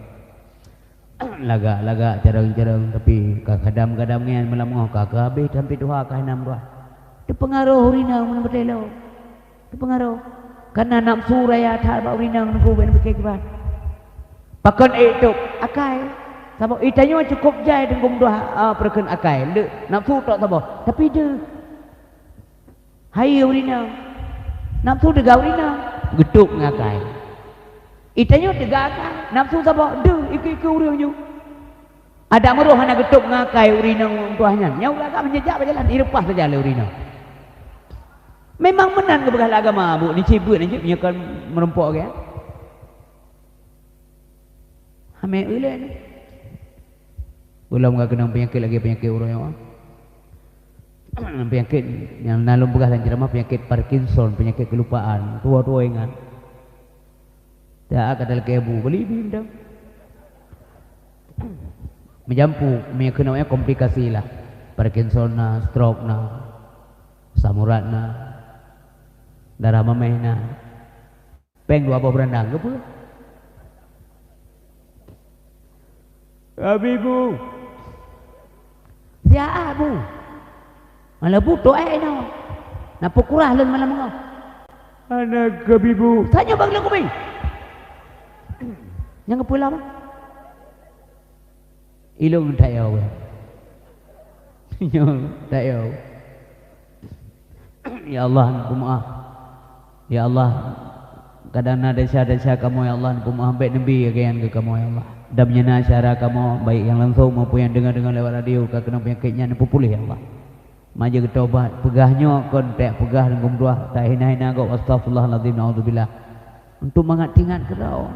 Lagak-lagak carong-carong tapi ka kadam-kadam ngian malam ngoh ka habéh sampai tuha ka enam dua. Teupeungaroh ureuëng inong meunang beutelo. Teupeungaroh. Kana nafsu raya that bak ureuëng inong nunggu ben beuteukiban. Pakon ék tôb akai. Sabab itanyoe cukup jai deunggom dua peureukeun akai. Le nafsu tok saboh. Tapi deuh. Hai ureuëng inong. Nafsu teuga ureuëng inong. Geutôb ngakai. Itanyoe teuga akai. Nafsu saboh deuh ikeu-ikeu ureuëng ju. Adak meurôh hana geutôb ngakai ureuëng inong tuah nyan. Nyang ulah agam nyejak bak jalan ireupah saja lé ureuëng inong. Memang meunan geupeugah lé agama bu ni cibeuet ni cit meunyoe kon meurumpok gaya. Hamé ulée ni. Belom ka keunong peunyakét lagi peunyakét uroe nyoe. Peunyakét nyang na lôn peugah lam ceuramah, peunyakét Parkinson, peunyakét keulupaan. Tuwo-tuwo ingat. Dak ka talakée bu, beli bi mantong. Meujampu, meunyoe keunoe komplikasi lah. Parkinson na, stroke na, asam urat na, darah mamèh na. Péng dua boh beurandang, keupeue? Abi bu. Siat bu. Malah bu toh eh inoe. Na peukurah lôn malam nyoe. Aneuk keubi bu. Tanyoe bak lôn kubi. Nyang keupeue lom? Ilôn tayau. Nyoe tayau. Ya Allah, ampeumaah. Ya Allah, kadang na desya-desya kamoe, ya Allah, ampeumaah, bèk neubi lagèe nyan keu kamoe, ya Allah. Dan meunyoe na syedara kamoe, baik nyang langsong maupun nyang deungo-deungo lewat radio, ka keunong peunyakét nyan, neupeupuléh, ya Allah. Maja geutobat, peugah nyoe kon teupeugah lam geumeudua, tahina-hina gob, astagfirullahalazim, naudzubillah. Untuk mangat-ingat keudroe.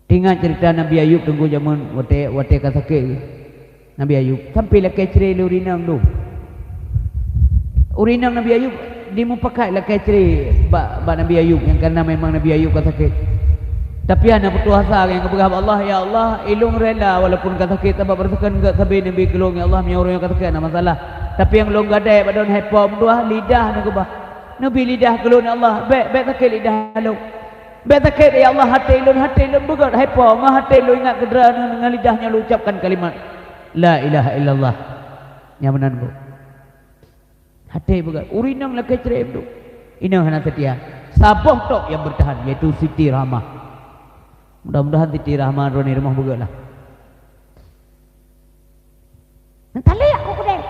Teuingat ceurita Nabi Ayub teungku jameun watèe, watèe ka sakét. Nabi Ayub sampai lakèe cre lé ureueng inong tu. Ureueng inong Nabi Ayub dimupakat lakèe cre bak, bak Nabi Ayub nyang karena memang Nabi Ayub ka sakét. Tapi hana putôh asa nyang geupeugah bak Allah, "Ya Allah, ilôn rela walaupun ka sakét sabab rasakan gèt sabe Nabi keu lôn, ya Allah, meunyoe ureueng nyoe ka sakét hana masalah. Tapi nyang lôn gadai bak droeneuh hai po meutuah lidah neuh keubah. Neubi lidah keu lôn, ya Allah, bèk, bèk sakét lidah lôn." Bèk sakét, ya Allah, até lôn, até lôn beugèt hai po, ngon até lôn ingat keu droeneuh, ngon lidah nyoe lôn ucapkan kalimat, "La ilaha illallah." Nyan meunan bu. Até beugèt. Ureueng inong lakèe cre tu. Inong hana seutia. Saboh tok nyang beurtahan, yaitu Siti Rahmah. Mudah-mudahan Siti Rahmah droeneuh rumoh beugèt lah. Neutaleuek ku keudeh.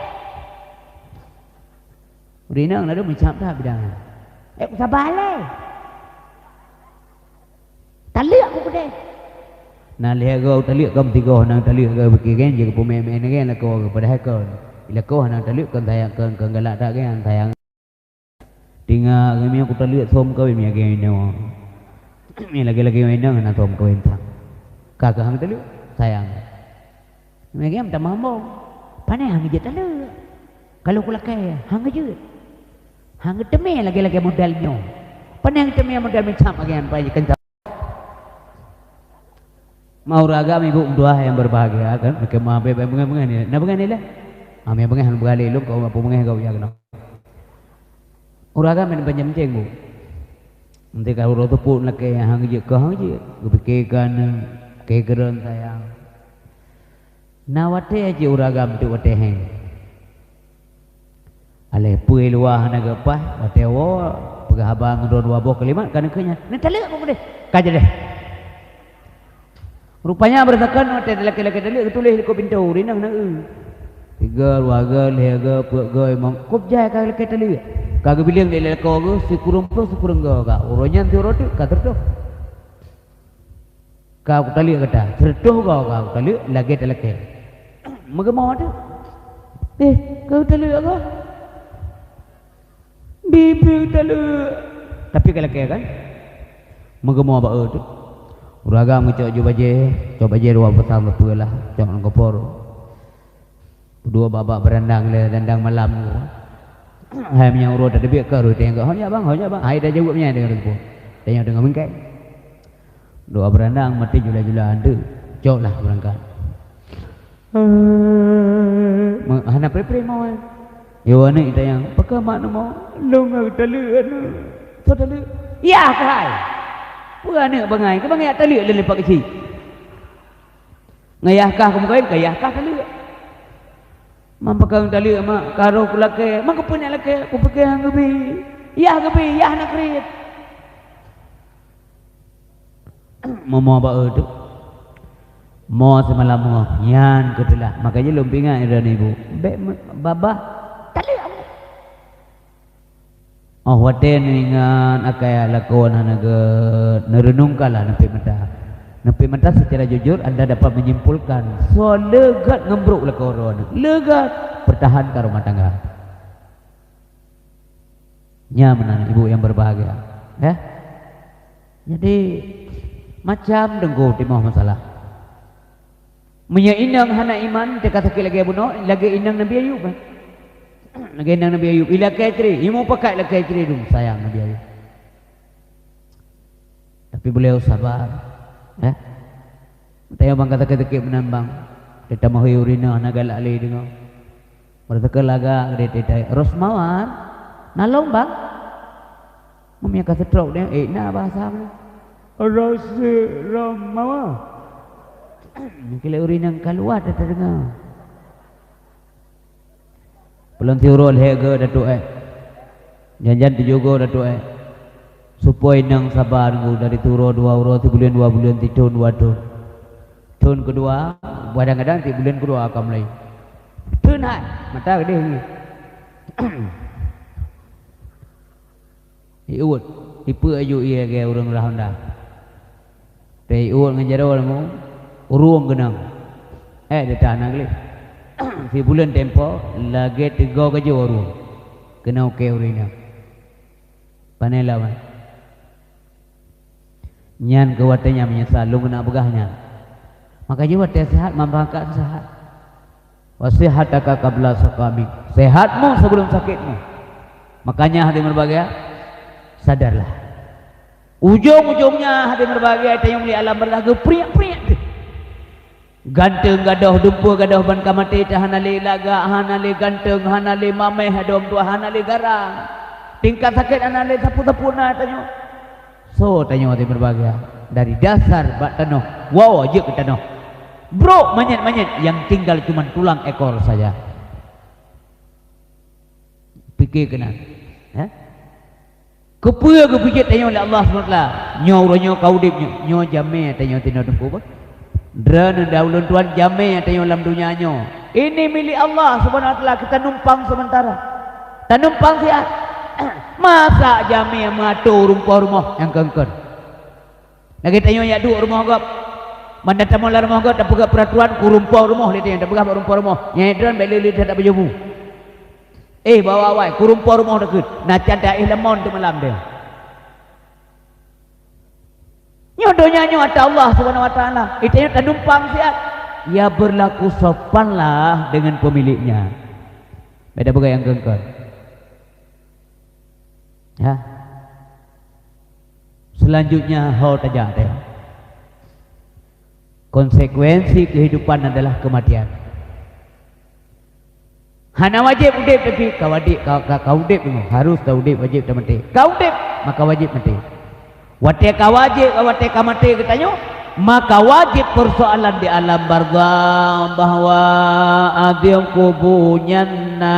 Ureueng inong ladôm meucab that bidang nyan. Eh, ku sabar lé. Taleuek ku keudeh. Na lhèe goe taleuek kon tigoh, na taleuek goe pike gen, jeuet keu peumè-mè gen lakoe, padahai kon. Lakoe hana taleuek kon sayang, kon, kon galak that gen sayang. Teungoh geumiet kutaleuek som kawin meunyo geuinong. Meunyo lagèe-lagèe inong hana som kawin sang. Ka keuh han taleuek, sayang. Meunyo geuinong tamah hambong. Pane han geujeuet taleuek. Kalau kulakèe, han geujeuet. Han geuteumè lagèe-lagèe model nyoe. Pane han geuteumè model meucab lagèe nyan pai keuntang. Ma ureueng agam ibu meutuah nyang berbahagia kan, meukeumah bèk beungèh-beungèh nilai. Na beungèh nilai? Ah, meubeungèh hana beungèh lé lôn, kau mampu beungèh kau jak keunoe. Ureueng agam nyang pancéng-pancéng bu. Nanti ka uroe teupot lakèe nyang han geujeuet keu han geujeuet. Geupike kan, keu keudroe sayang. Na watèe cit ureueng agam teuk watèe hèng. Aléh peue luwa hana geupaih, watèe woe peugah haba ngon droe dua boh kalimat, ka neukheun nyan, "Neutaleuek ku keudeh." Ka jadeh. Rupanya beureusakan watèe lakèe-lakèe taleuek geutuléh dikeue pintoe, rinang na eu. Tiga, dua ga, lhèe ga, peuet ga, limong, kop jai ka lakèe taleuek. Ka geubileng lé lakoe geuh, sikureueng ploh sikureueng ga ka. Uroe nyan siuroe teuk ka sireutôh. Ka kutaleuek gata, sireutôh goe ka kutaleuek lagèe talakèe. Meugeumoe teuh. Eh, ka kutaleuek goe. Bi pih kutaleuek. Tapi ka lakèe kan? Meugeumoe bak eu teuh. Ureueng agam geucok ju bajèe, cok bajèe dua pasang leupeu lah, cok lam koper. Dua babah beurandang lé dandang malam. Hai meunyoe uroe tateubiet ka rôh teuingat, "Ho nyak bang, ho nyak bang." Hai dah jaweueb nyan deungon teupeu. Tanyoe deungon mingkai. Dua beurandang maté jula-jula hantu. Cok lah beurangkat. Me-, hana pre-pre mau, eh. Yo aneuk tanyong, "Pakon mak neumau?" "Lôn ngon taleuek aneuk." "Soe taleuek?" "Yah keuh hai." "Peue aneuk bangai? Keu bangai taleuek lé lepak keuchik." Ngon yah kah kumeukawen, ka yah kah taleuek. Man pakon taleuek mak, ka roh kulakèe, man keupeue nyak lakèe, kupike han geubi. Yah geubi, yah na kriet. Memoe bak eu teuh. Moe seumalam moe, nyan keuh teulah. Makajih lôn peuingat droeneuh ibu. Bèk me-, babah taleuek. Oh watèe neuingat akai lakoe hana geuh, neureunungkanlah neupék mata. Neupék mata secara jujur, anda dapat menyimpulkan soe le gèt ngon brôk lakoe droeneuh. Le gèt, pertahankan rumah tangga. Nyan meunan ibu yang berbahagia, ya. Jadi macam teungku timoh masalah. Meunyoe inong hana iman, teuka sakét lagèe bunoe, lagèe inong Nabi Ayub, eh. Lagèe nang Nabi Ayub, ilakèe cre, imu pakat lakèe cre dum sayang Nabi Ayub. Tapi beliau sabar, ya. Teuh bang ka sakét-sakét meunan bang, teuh tameuhôi ureueng inong hana galak lé deungoe. Meureuka lagak geude teuh, "Rosmawar, na lôn bang?" Meunyo ka seutrok deh, "Eh, na bahasa apa?" "Rose Rosmawar." Mungkin lé ureueng inong ka luwat teuh tadeungoe. Peulon siuroe lhèe goe Datuk eh. Jan-jan tujoh goe Datuk eh. Supaya inong saba nunggu dari siuroe dua uroe, sibuleuen dua buleuen, sithon dua thon. Thon keudua, kadang-kadang sibuleuen keudua ka mulai. Thon hai, mata geudeh lagi. Iut, ipeue aju ié lagèe ureueng rah honda. Teuh iut ngon jaroe lom, ureueng keunong. Eh, dita na gleh. Sibuleuen tempo, lagèe tigo keujeuet ureueng. Keunong keu ureueng inong. Pane lawan. Nyan keu watèe nyan meunyeusal, lôn keuneuk peugah nyan. Maka jih watèe seuhat, manfaatkan seuhat. Wa sihhataka qabla saqamik. Sehatmu sebelum sakitmu. Makanya hadirin berbahagia, sadarlah. Ujong-ujongnya hadirin berbahagia, tanyoe di alam barzakh geupriek-priek deh. Ganteng gadôh, dumpeue gadôh, ban ka maté teuh hana lé lagak, hana lé ganteng, hana lé mamèh, adoe meutuah hana lé garang. Tingkat sakét hana lé sapeue-sapeue na tanyoe. Soe tanyoe hadirin berbahagia? Dari dasar bak tanoh, woe jeuet keu tanoh. Brok manyét-manyét, yang tinggal cuman tulang ekor saja. Pike keunan. Eh? Keupeue geupeujeuet tanyoe lé Allah Subhanahu wa Taala? Nyoe uroe nyoe ka udép nyoe, nyoe jamèe tanyoe tinoe teungku bah. Droeneuh dan ulôn tuan jamèe tanyoe lam donya nyoe. Ini milik Allah Subhanahu wa Taala, kita numpang sementara. Tanumpang siat. Masa jamèe meuato rumpok rumoh nyang keungkon. Lagèe tanyoe jak duek rumoh gob. Ban tatamong lam rumoh gob, tapeugah peuraturan, kurumpok rumoh lé tanyoe, tapeugah bak rumpok rumoh. Nyan droeneuh bèk lé-lé that beujumu. Eh, bawa awai, kurumpok rumoh takheun. Na can taéh lamon teuk malam teuh. Nyoe donya nyoe ata Allah Subhanahu wa Taala. Tanyoe tanumpang siat. Ya, berlaku sopanlah dengan pemiliknya. Beda peugah nyang keungkon. Ya. Selanjutnya ho tajak teuh. Konsekuensi kehidupan adalah kematian. Hana wajéb udép, tapi ka wajéb, ka, ka, ka udép deungoe. Harus ta udép, wajéb ta maté. Ka udép, maka wajéb maté. Watèe ka wajéb, watèe ka maté geutanyoe, maka wajéb persoalan di alam barzakh bahwa azab kubur nyan na,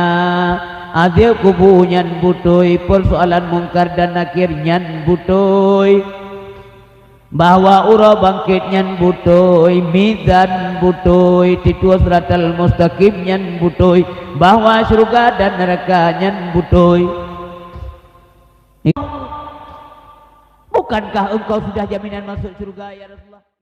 azab kubur nyan beutôi, persoalan Mungkar dan Nakir nyan beutôi. Bahwa uroe bangkét nyan beutôi, mizan beutôi, titue Siratal Mustaqim nyan beutôi, bahwa syeuruga dan neuraka nyan beutôi. Bukankah engkau sudah jaminan masuk syeuruga, ya Rasulullah?